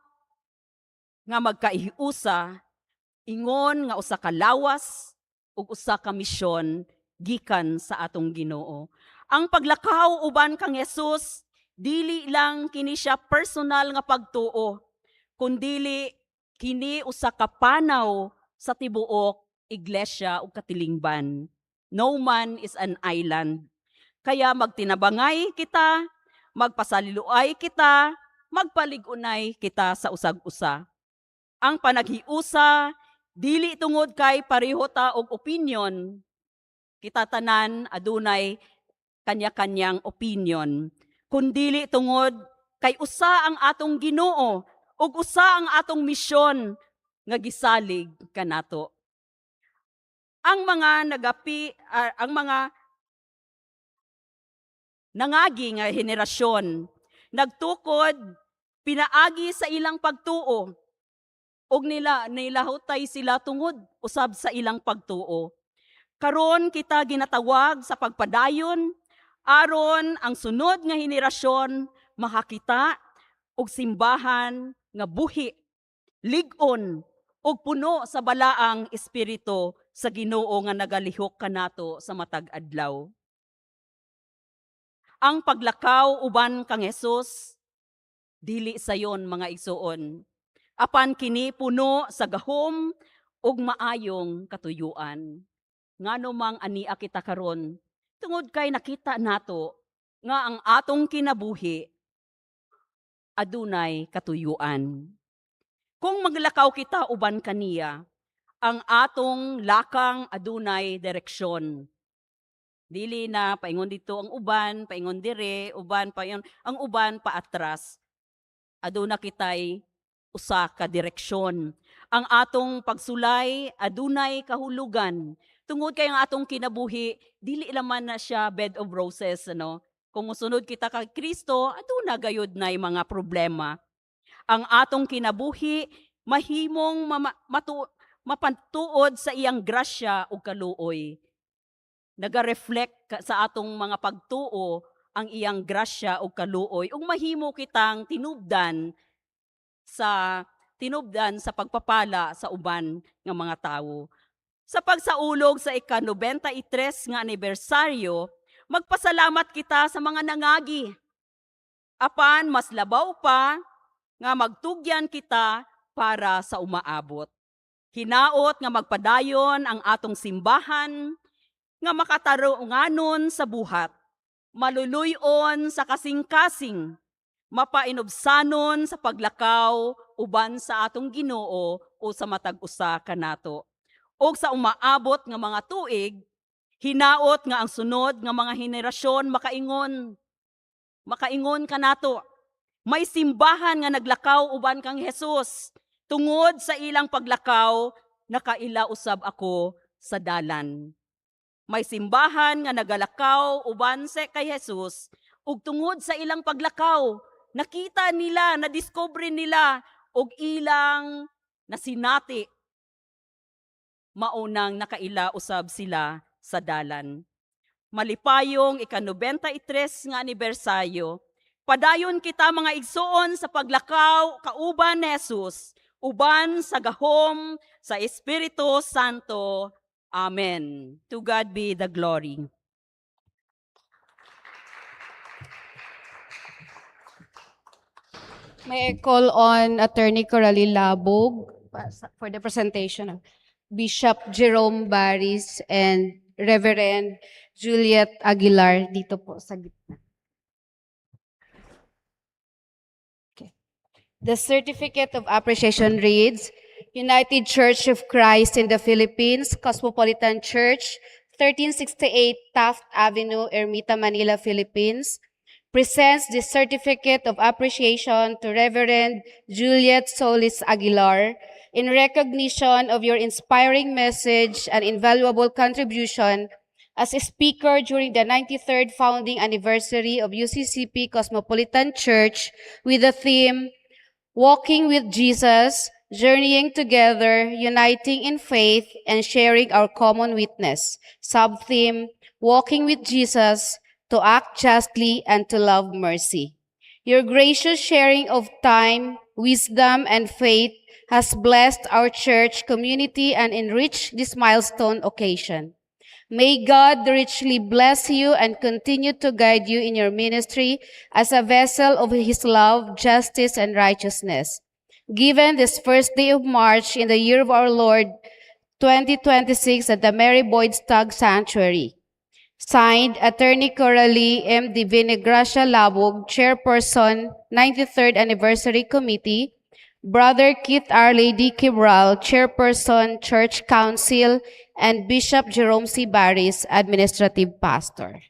nga magkaihiusa, ingon nga usa ka lawas ug usa ka misyon gikan sa atong Ginoo. Ang paglakaw uban kang Jesus, dili lang kini siya personal nga pagtuo, kundili kini usa ka panaw sa tibuok iglesia ug katilingban. No man is an island. Kaya magtinabangay kita, magpasaliluay kita, magpalig-unay kita sa usag-usa. Ang panaghiusa, dili tungod kay pareho ta og opinion. Kita tanan adunay kanya-kanyang opinion. Kundili tungod kay usa ang atong Ginoo ug usa ang atong misyon nga gisalig kanato. Ang mga nagapi ang mga nangagi nga henerasyon nagtukod pinaagi sa ilang pagtuo ug nila nilahutay sila tungod usab sa ilang pagtuo. Karon kita ginatawag sa pagpadayon aron ang sunod nga henerasyon makakita og simbahan nga buhi, lig-on ug puno sa balaang espiritu sa Ginoo nga nagalihok kanato sa matag adlaw. Ang paglakaw uban kang Jesus dili sayon, mga igsuon. Apan kini puno sa gahom ug maayong katuyuan. Ngano mang ania kita karon? Tungod kay nakita nato nga ang atong kinabuhi adunay katuyuan. Kung maglakaw kita uban kaniya, ang atong lakang adunay direksyon. Dili na paingon dito ang uban, paingon dire, uban paingon, ang uban paatras. Aduna kitay usa ka direksyon. Ang atong pagsulay adunay kahulugan. Tungod kay ang atong kinabuhi dili laman na siya bed of roses, ano. Kung musunod kita kay Kristo, aduna gayud nay mga problema. Ang atong kinabuhi mahimong mapantuod sa iyang grasya ug kaluoy. Naga-reflect sa atong mga pagtuo ang iyang grasya ug kaluoy ug mahimo kitang tinubdan sa pagpapala sa uban nga mga tawo. Sa pagsaulog sa ika-93 nga anibersaryo, magpasalamat kita sa mga nangagi. Apan mas labaw pa nga magtugyan kita para sa umaabot. Hinaot nga magpadayon ang atong simbahan nga makatarunganon sa buhat, maluluyon sa kasing-kasing, mapainubsanon sa paglakaw uban sa atong Ginoo o sa matag usa kanato. Og sa umaabot nga mga tuig, hinaot nga ang sunod nga mga henerasyon makaingon kanato. May simbahan nga naglakaw uban kang Jesus. Tungod sa ilang paglakaw, nakaila usab ako sa dalan. May simbahan nga nagalakaw uban sa kay Jesus ug tungod sa ilang paglakaw, nakita nila, nadiskubre nila og ilang nasinati, maunang nakaila usab sila sa dalan. Malipayong ika-93 nga anibersaryo. Padayon kita, mga igsoon, sa paglakaw kauban ni Jesus, uban sa gahom sa Espiritu Santo. Amen. To God be the glory. May I call on Attorney Coralie Labog for the presentation of Bishop Jerome Barris and Reverend Juliet Aguilar dito po sa gitna. Okay. The Certificate of Appreciation reads, United Church of Christ in the Philippines, Cosmopolitan Church, 1368 Taft Avenue, Ermita, Manila, Philippines, presents the Certificate of Appreciation to Reverend Juliet Solis Aguilar in recognition of your inspiring message and invaluable contribution as a speaker during the 93rd founding anniversary of UCCP Cosmopolitan Church with the theme, Walking with Jesus, journeying together, uniting in faith, and sharing our common witness. Sub-theme, Walking with Jesus, to act justly and to love mercy. Your gracious sharing of time, wisdom, and faith has blessed our church community and enriched this milestone occasion. May God richly bless you and continue to guide you in your ministry as a vessel of His love, justice, and righteousness. Given this first day of March in the year of our Lord 2026 at the Mary Boyd Stagg Sanctuary. Signed, Attorney Coralie M. Divinagracia Labog, Chairperson, 93rd Anniversary Committee, Brother Keith R. Lady Quibral, Chairperson, Church Council, and Bishop Jerome C. Barris, Administrative Pastor.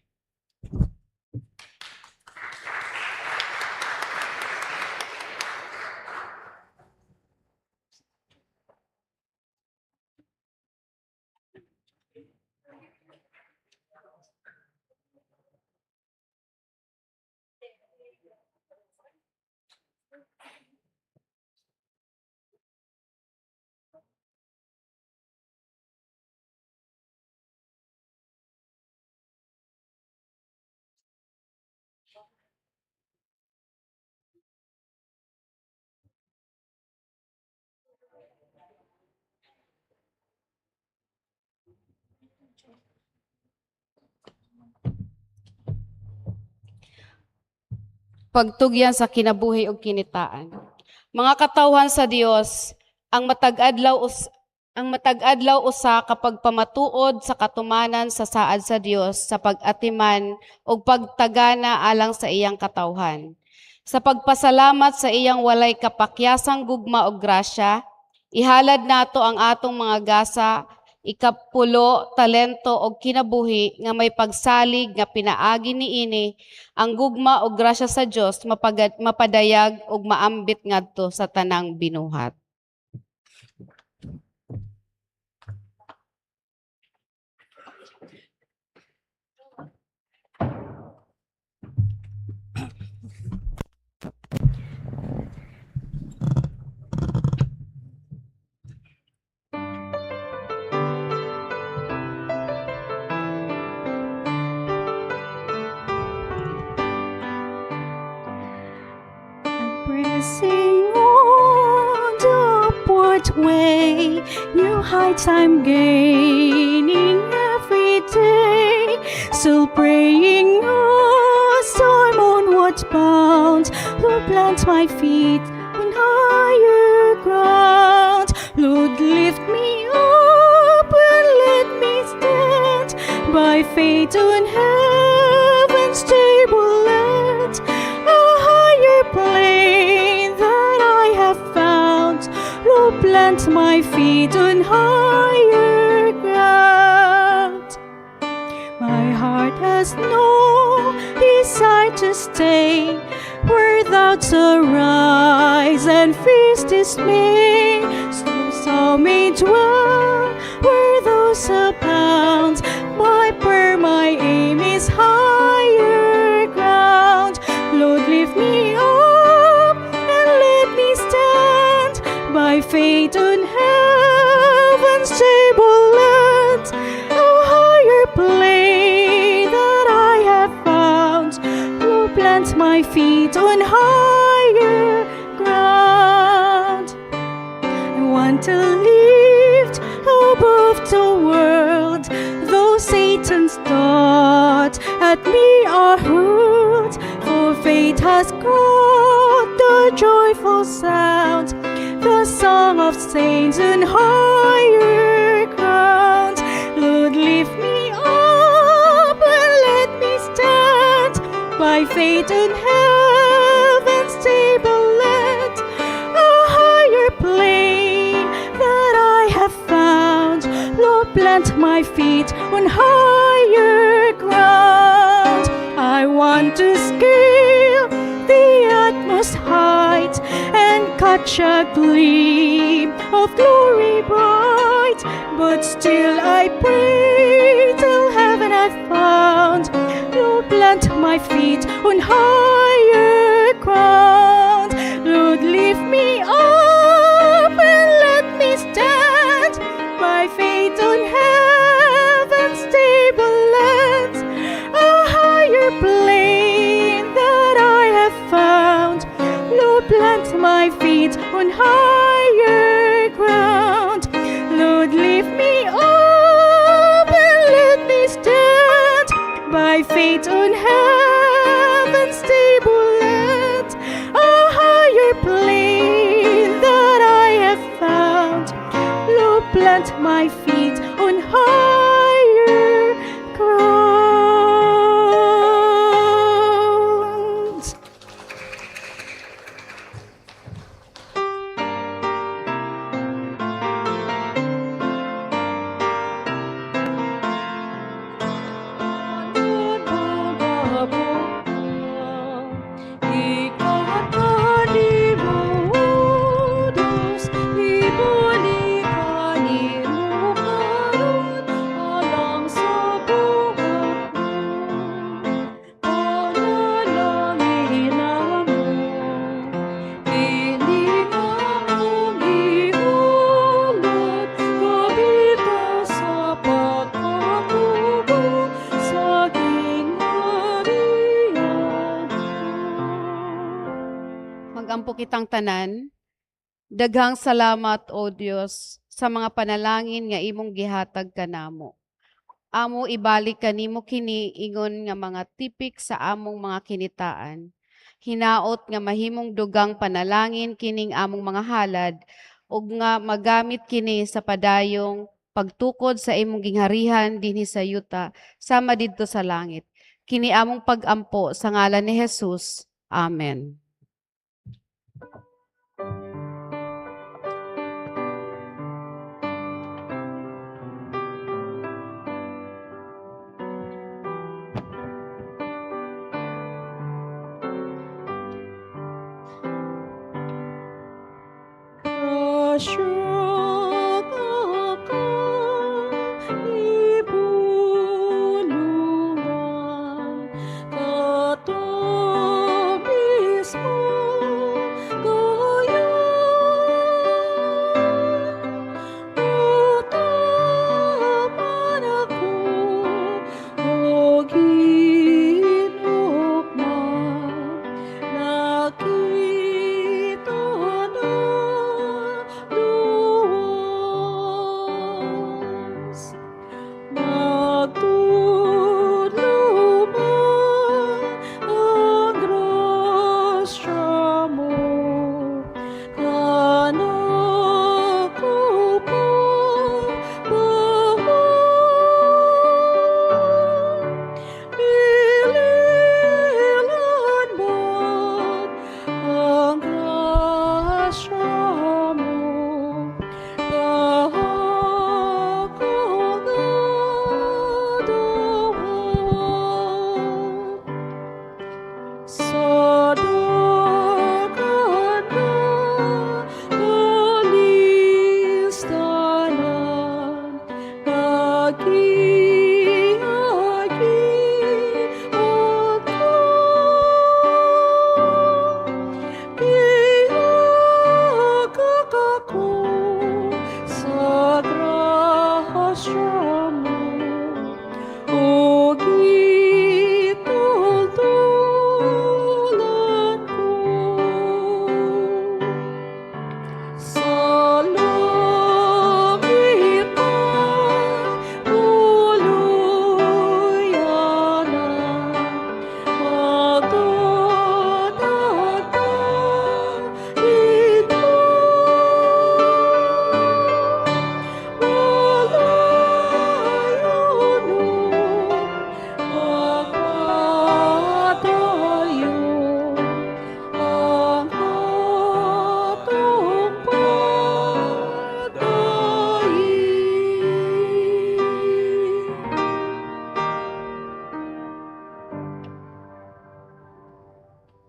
Pagtugyan sa kinabuhi ug kinitaan. Mga katawhan sa Dios, ang matag adlaw usa kapag pamatuod sa katumanan sa saad sa Dios sa pag-atiman ug pagtagana alang sa iyang katawhan. Sa pagpasalamat sa iyang walay kapakyasang gugma ug grasya, ihalad nato ang atong mga gasa, ikapulo, talento ug kinabuhi nga may pagsalig nga pinaagi niini ang gugma ug grasya sa Dios mapadayag ug maambit ngadto sa tanang binuhat. Pressing on the upward way, new heights I'm gaining every day. Still praying as I'm onward bound, Lord, plant my feet on higher ground. Lord, lift me up and let me stand by faith on heaven's stable land, a higher plane that I have found. Lord, plant my feet on higher ground. My heart has no desire to stay where doubts arise and fears dismay. So some may dwell where those abound. My prayer, my aim is higher ground. Lord, lift me up and let me stand by faith on heaven's stable land, a higher plane that I have found. Lord, plant my feet on higher ground. I want to lift above the world, though Satan's darts at me are hurled, for faith has caught the joyful sound, the song of saints in higher ground. Lord, lift me up and let me stand by faith in heaven's stable land, a higher plane that I have found. Lord, plant my feet on higher ground. I want to scale the utmost height and catch a gleam of glory bright. But still I pray till heaven I've found. Lord, plant my feet on higher ground. Lord, lift me On higher ground. Lord, lift me up and let me stand by faith on heaven's tableland, a higher plane that I have found. Lord, plant my feet on higher ground. Magampo kitang tanan. Daghang salamat, O Dios, sa mga panalangin nga imong gihatag kanamo. Amo ibalik kanimo kini ingon nga mga tipik sa among mga kinitaan. Hinaot nga mahimong dugang panalangin kining among mga halad ug nga magamit kini sa padayong pagtukod sa imong gingharihan dinhi sa yuta sama didto sa langit. Kini among pagampo sa ngalan ni Jesus. Amen.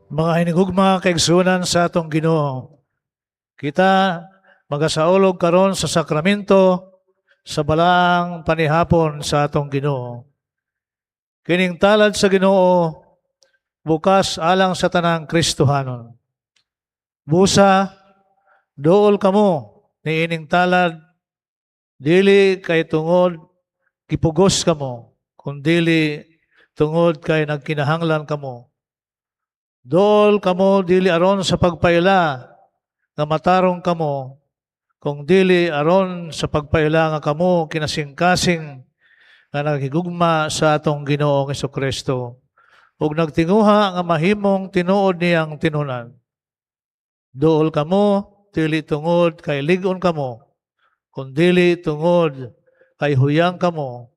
Mga hinigugma kaigsuonan sa atong Ginoo, kita magasaulog karon sa sakramento sa balaang panihapon sa atong Ginoo. Kining talad sa Ginoo bukas alang sa tanang Kristohanon. Busa, duol kamo niining talad, dili kay tungod gipugos kamo, kundili tungod kay nagkinahanglan kamo. Dool kamo dili aron sa pagpaila nga matarong kamo, kung dili aron sa pagpaila nga kamo kinasingkasing nga naghigugma sa atong Ginoong Kristo ug nagtinguha nga mahimong tinuod niyang tinunan. Duol kamo dili tungod kay lig-on kamo, kundili tungod kay huyang kamo.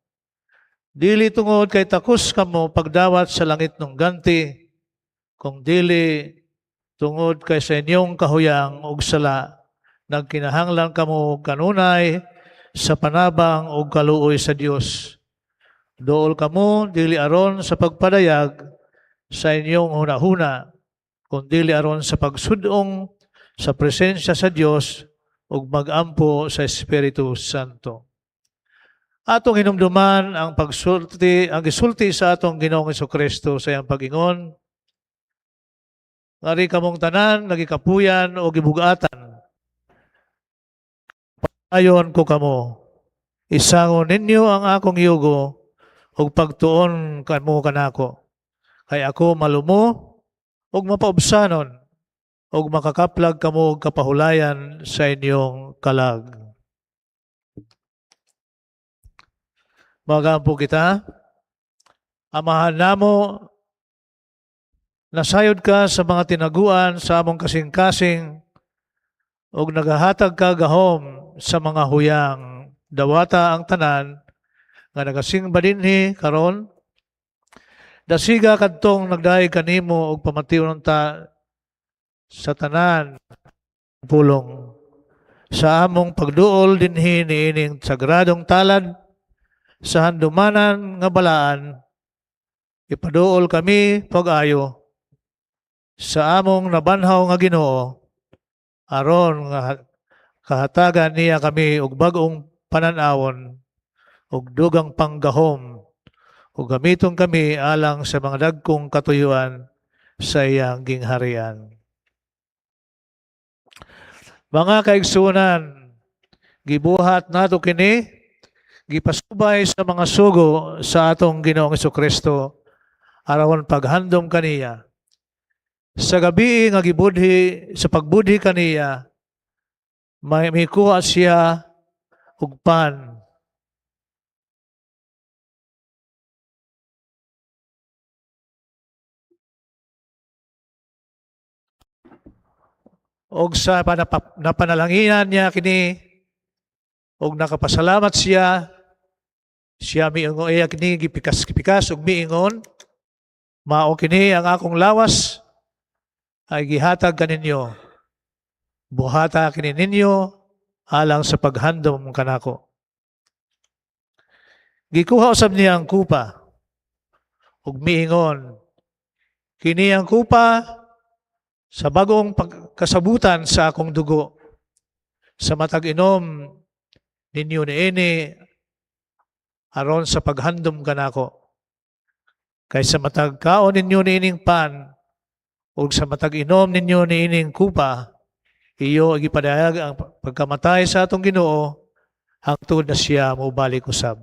Dili tungod kay takos kamo pagdawat sa langitnong ganti, kung dili tungod kay sa inyong kahuyang ug sala nagkinahanglan kamo kanunay sa panabang ug kaluoy sa Dios. Duol kamo dili aron sa pagpadayag sa inyong hunahuna, kundili aron sa pagsudong sa presensya sa Dios ug magampo sa Espiritu Santo. Atong hinumduman ang pagsulti, ang gisulti sa atong Ginoong Kristo sa iyang pag-ingon: "Ngari kamong tanan, nagikapuyan o gibugatan. Ayon ko kamo, isangon ninyo ang akong yugo ug pagtuon kamo kanako. Kay ako malumo ug mapaubsanon ug makakaplag kamo og kapahulayan sa inyong kalag." Magampo kita. Amahan namo, nasayod ka sa mga tinaguan sa among kasing-kasing ug nagahatag ka gahom sa mga huyang. Dawata ang tanan nga nagasingba dinhi karon. Dasiga kadtong nagdayeg kanimo ug pamation ta sa tanan pulong sa among pagduol dinhi niining sagradong talad sa handumanan nga balaan. Ipaduol kami pag-ayo sa among nabanhaw nga Ginoo aron nga kahatagan niya kami og bag-ong panan-awon ug dugang panggahom ug gamiton kami alang sa mga dagkong katuyuan sa iyang gingharian. Mga kaigsunan, gibuhat nato kini gipasubay sa mga sugo sa atong Ginoong Kristo aron paghandom kaniya. Sa gabi nga gibudhi sa pagbudhi kaniya, may mikuha siya og pan. Og sa napanalanginan niya kini og nakapasalamat siya, siya miingon, iya kini gipikas-pikas og miingon, "Mao kini ang akong lawas ay gihatag kaninyo. Buhata kini ninyo alang sa paghandom kanako." Gikuha usab niya ang kupa ug miingon, "Kini ang kupa sa bagong pagkasabutan sa akong dugo. Sa matag inom ninyo niini aron sa paghandom kanako. Kay sa matag kaon ninyo niining pan ug sa matag inom ninyo niining kupa, iyo gipadayag ang pagkamatay sa atong Ginoo hangtod na siya mobalik usab."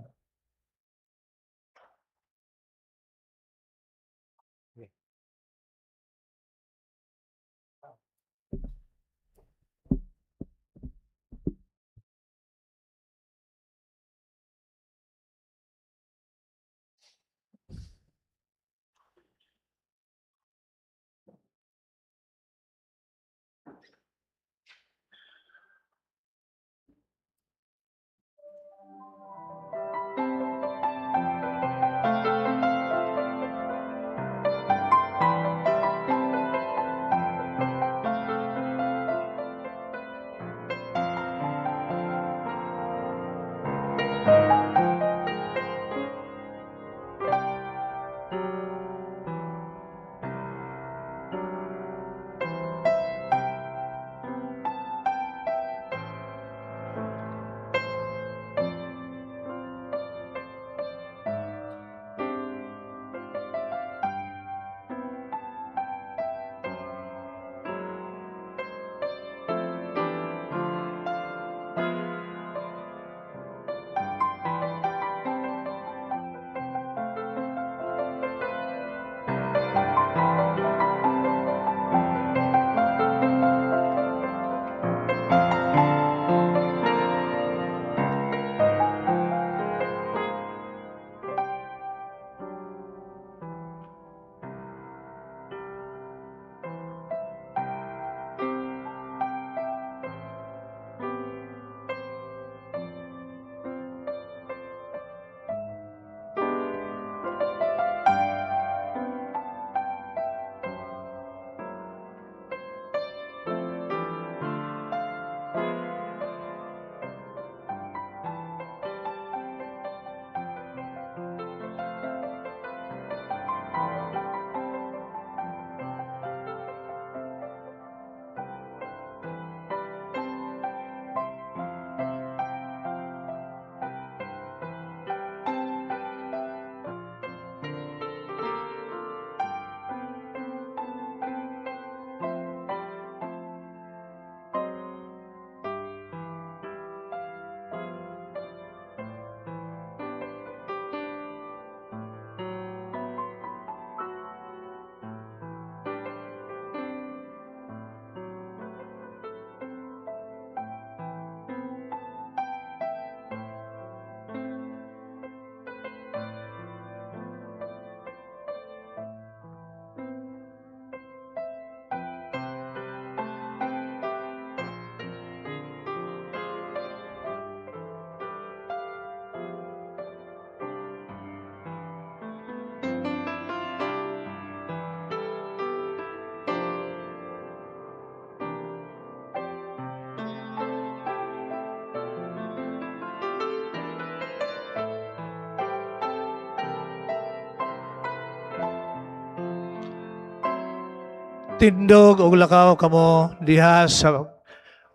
Tindog og lakaw kamo diha sa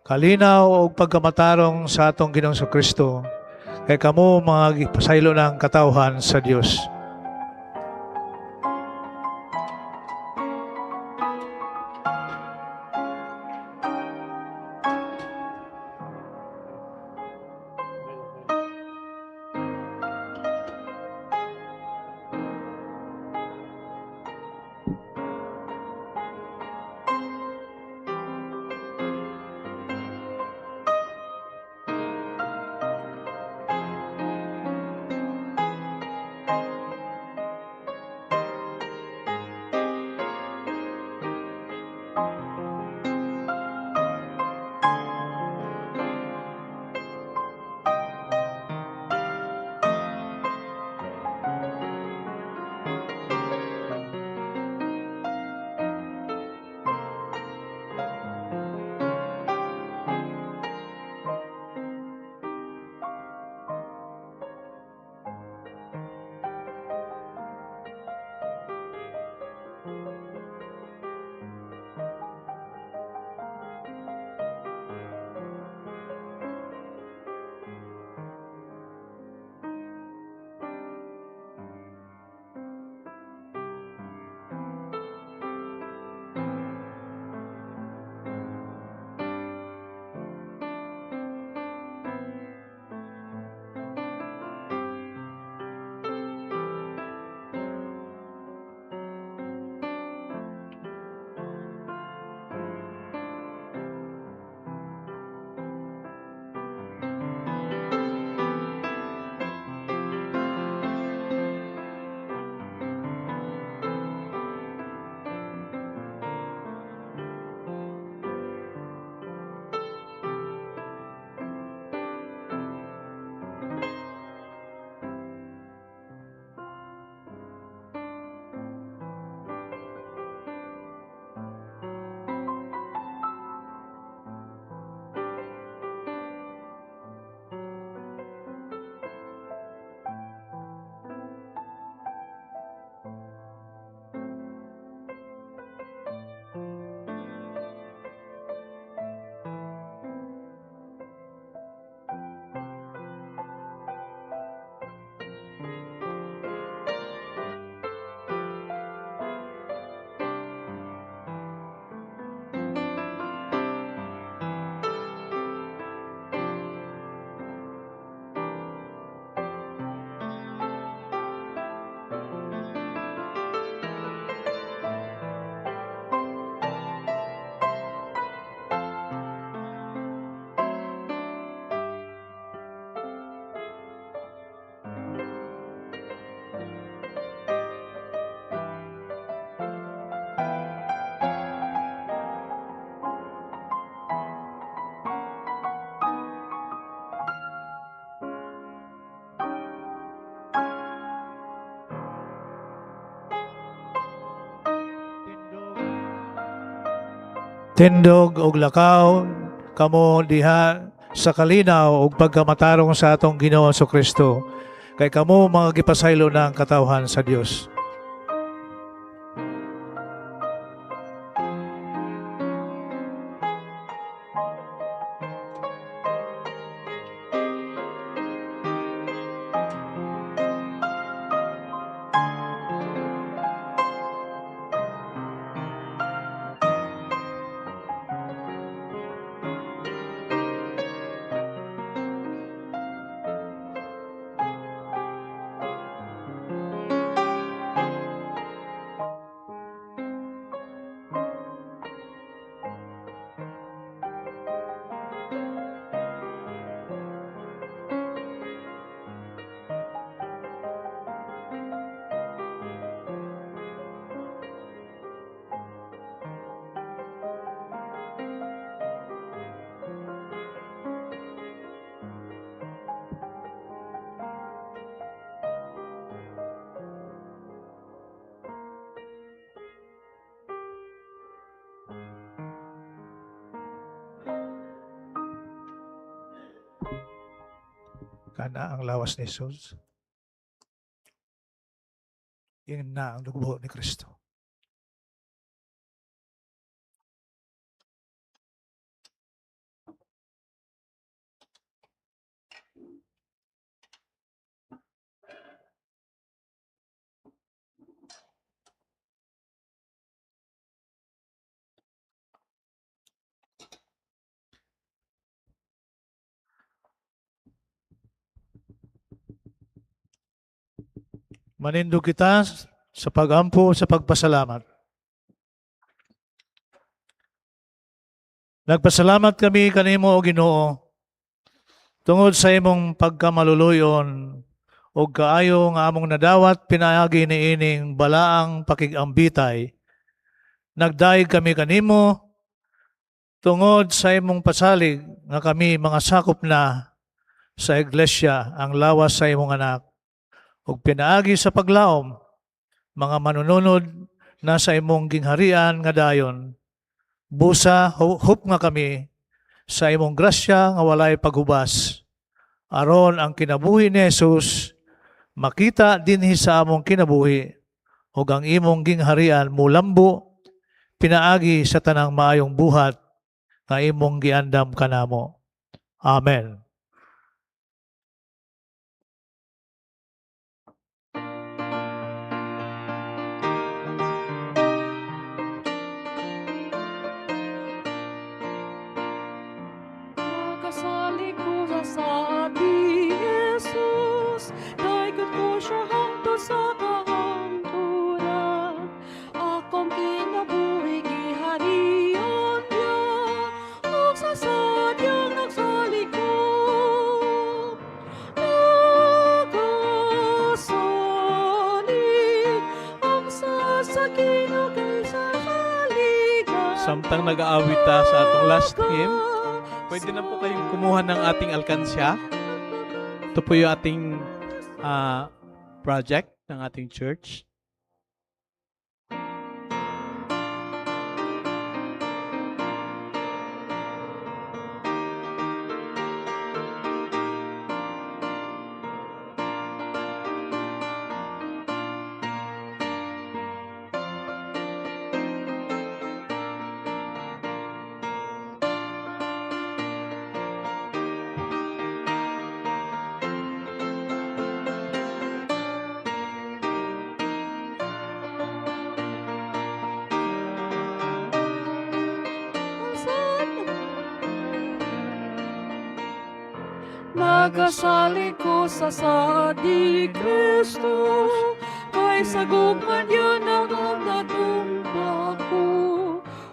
kalinaw og pagkamatarong sa atong Ginoong Kristo. Kay kamo mga gipasaylo ng katawhan sa Dios. Tindog og lakaw kamo diha sa kalinaw ug pagkamatarong sa atong Ginoo Kristo. Kay kamo mga gipasaylo ng katawhan sa Dios. Kana ang lawas ni Jesus. Ina ang dugo ni Kristo. Manindog kita sa pagampo, sa pagpasalamat. Nagpasalamat kami kanimo, O Ginoo, tungod sa imong pagkamaluluyon ug kaayo nga among nadawat pinaagi niining balaang pakig-ambitay. Nagdayeg kami kanimo tungod sa imong pasalig nga kami mga sakop na sa iglesia, ang lawas sa imong anak. Ug pinaagi sa paglaom, mga manununod na sa imong gingharian nga dayon. Busa hup nga kami sa imong grasya nga walay paghubas. Aron ang kinabuhi ni Jesus makita dinhi sa among kinabuhi ug ang imong gingharian mulambo pinaagi sa tanang maayong buhat nga imong giandam kanamo. Amen. Nagasalig ko sa saad ni Jesus, Daygod ko siya hangtod sa kahangturan. Akong kinabuhi giharian niya, ug sa saad niyang nagsalig ko. Nagasalig ang saad sa Ginoo kay saligan. Samtang nag-aawit ta sa atong last hymn, pwede na po kayong kumuha ng ating alkansya. Ito po yung ating project ng ating church. Nagasalig ko sa saad ni Kristo, kay sa gugma niya nang natumba ko,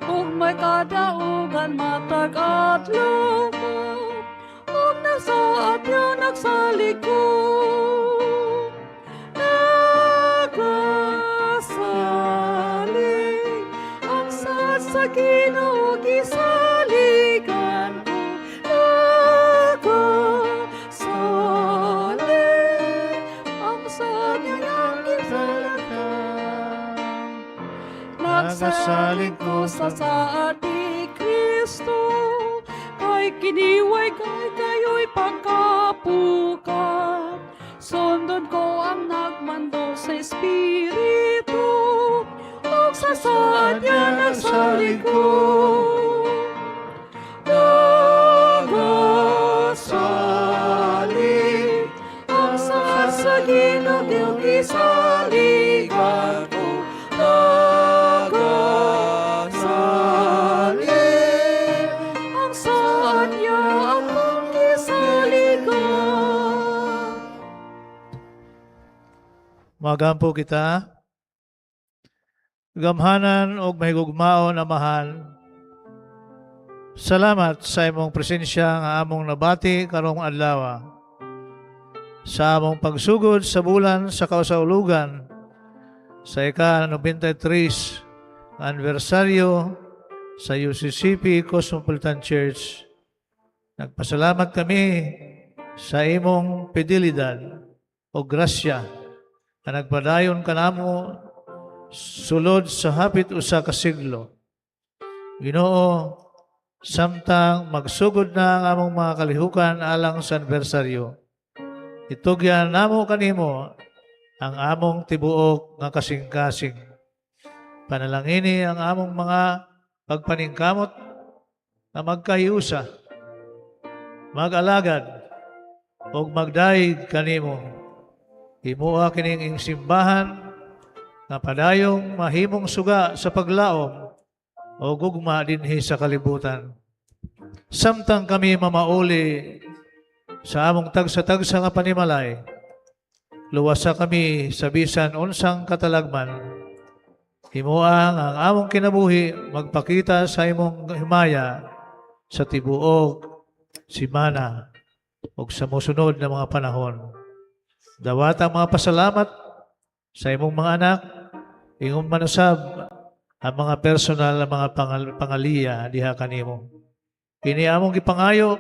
ug may kadaugan matag adlaw ko, ug nagsaad niya nagsalig ko. Nagasalig ang saad sa Ginoo gisaligan ko. Nagasalig ang saad niya ang gisaligan. Nagsalig ko sa saad ni Kristo, kay kiniway kay kayo'y pagkapukat. Sundon ko ang nagmando sa Espiritu, ug sa saad niya nagsalig ko. Nagasalig ang saad sa Ginoo gisaligan ko. Nagasalig ang saad niya akong gisaligan. Magampo kita. Gamhanan og mahigugmaon Amahan. Salamat sa imong presensya nga among nabati karong adlaw. Sa among pagsugod sa bulan sa kausaulugan sa ika-93 anibersaryo sa UCCP Cosmopolitan Church. Nagpasalamat kami sa imong fidelidad o grasya na nagpadayon kanamo sulod sa hapit 1 ka siglo. Ginoo, samtang magsugod na ang among mga kalihukan alang sa anibersaryo, itugyan namo kanimo ang among tibuok nga kasing-kasing. Panalangini ang among mga pagpaningkamot na magkahiusa, mag-alagad, ug magdayeg kanimo. Himoa kining simbahan nga padayong mahimong suga sa paglaom o gugma dinhi sa kalibutan. Samtang kami mamauli sa among tagsa-tagsa nga panimalay, Luwasa kami sa bisan unsang katalagman. Himoa ang among kinabuhi magpakita sa imong himaya sa tibuok simana ug sa mosunod na mga panahon. Dawat ang mga pasalamat sa imong mga anak, ingon man usab ang mga personal na mga pangaliya diha kanimo. Kini among gipangayo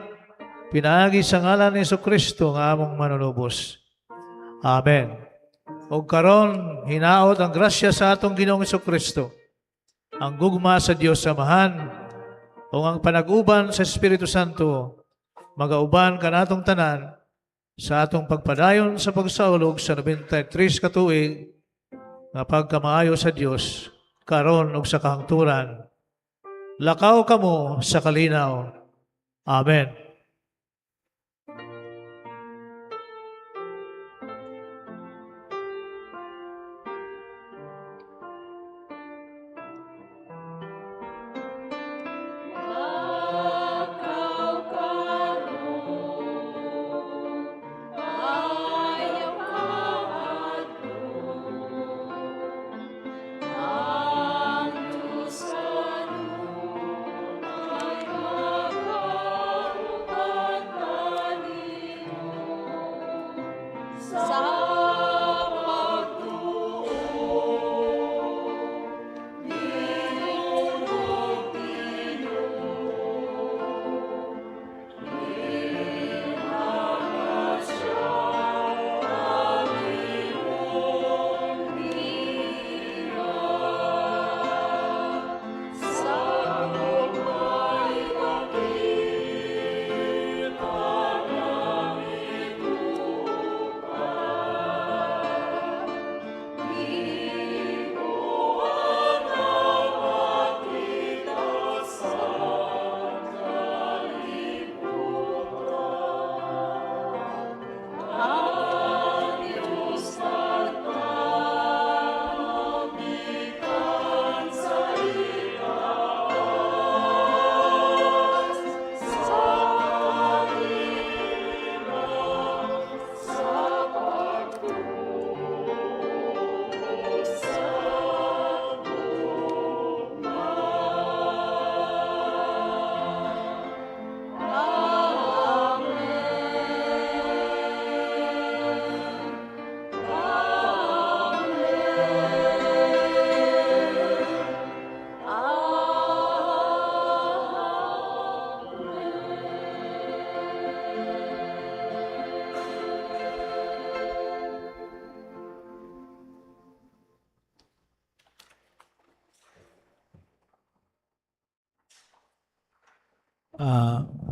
pinaagi sa ngalan ni Kristo nga among manunubos. Amen. Ug karon hinaot ang grasya sa atong Ginoong Kristo, ang gugma sa Dios Amahan, ug ang panag-uban sa Espiritu Santo magauban kanatong tanan sa atong pagpadayon sa pagsaulog sa 93 ka tuig nga pagkamaayo sa Dios karon ug sa kahangturan. Lakaw kamo sa kalinaw. Amen.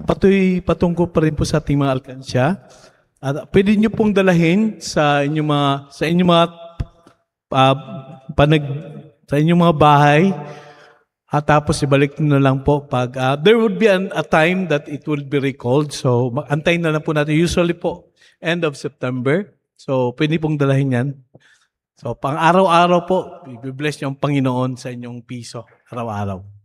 Patuloy patungkol pa rin po sa ating mga alkansya. At pwede niyo pong dalahin sa inyong mga panag sa inyong mga bahay at tapos ibalik niyo na lang po pag there would be a time that it will be recalled. So antayin na lang po natin, usually po end of September. So pwede pong dalahin yan. So pang araw-araw po, i-bless niyo ang Panginoon sa inyong piso araw-araw.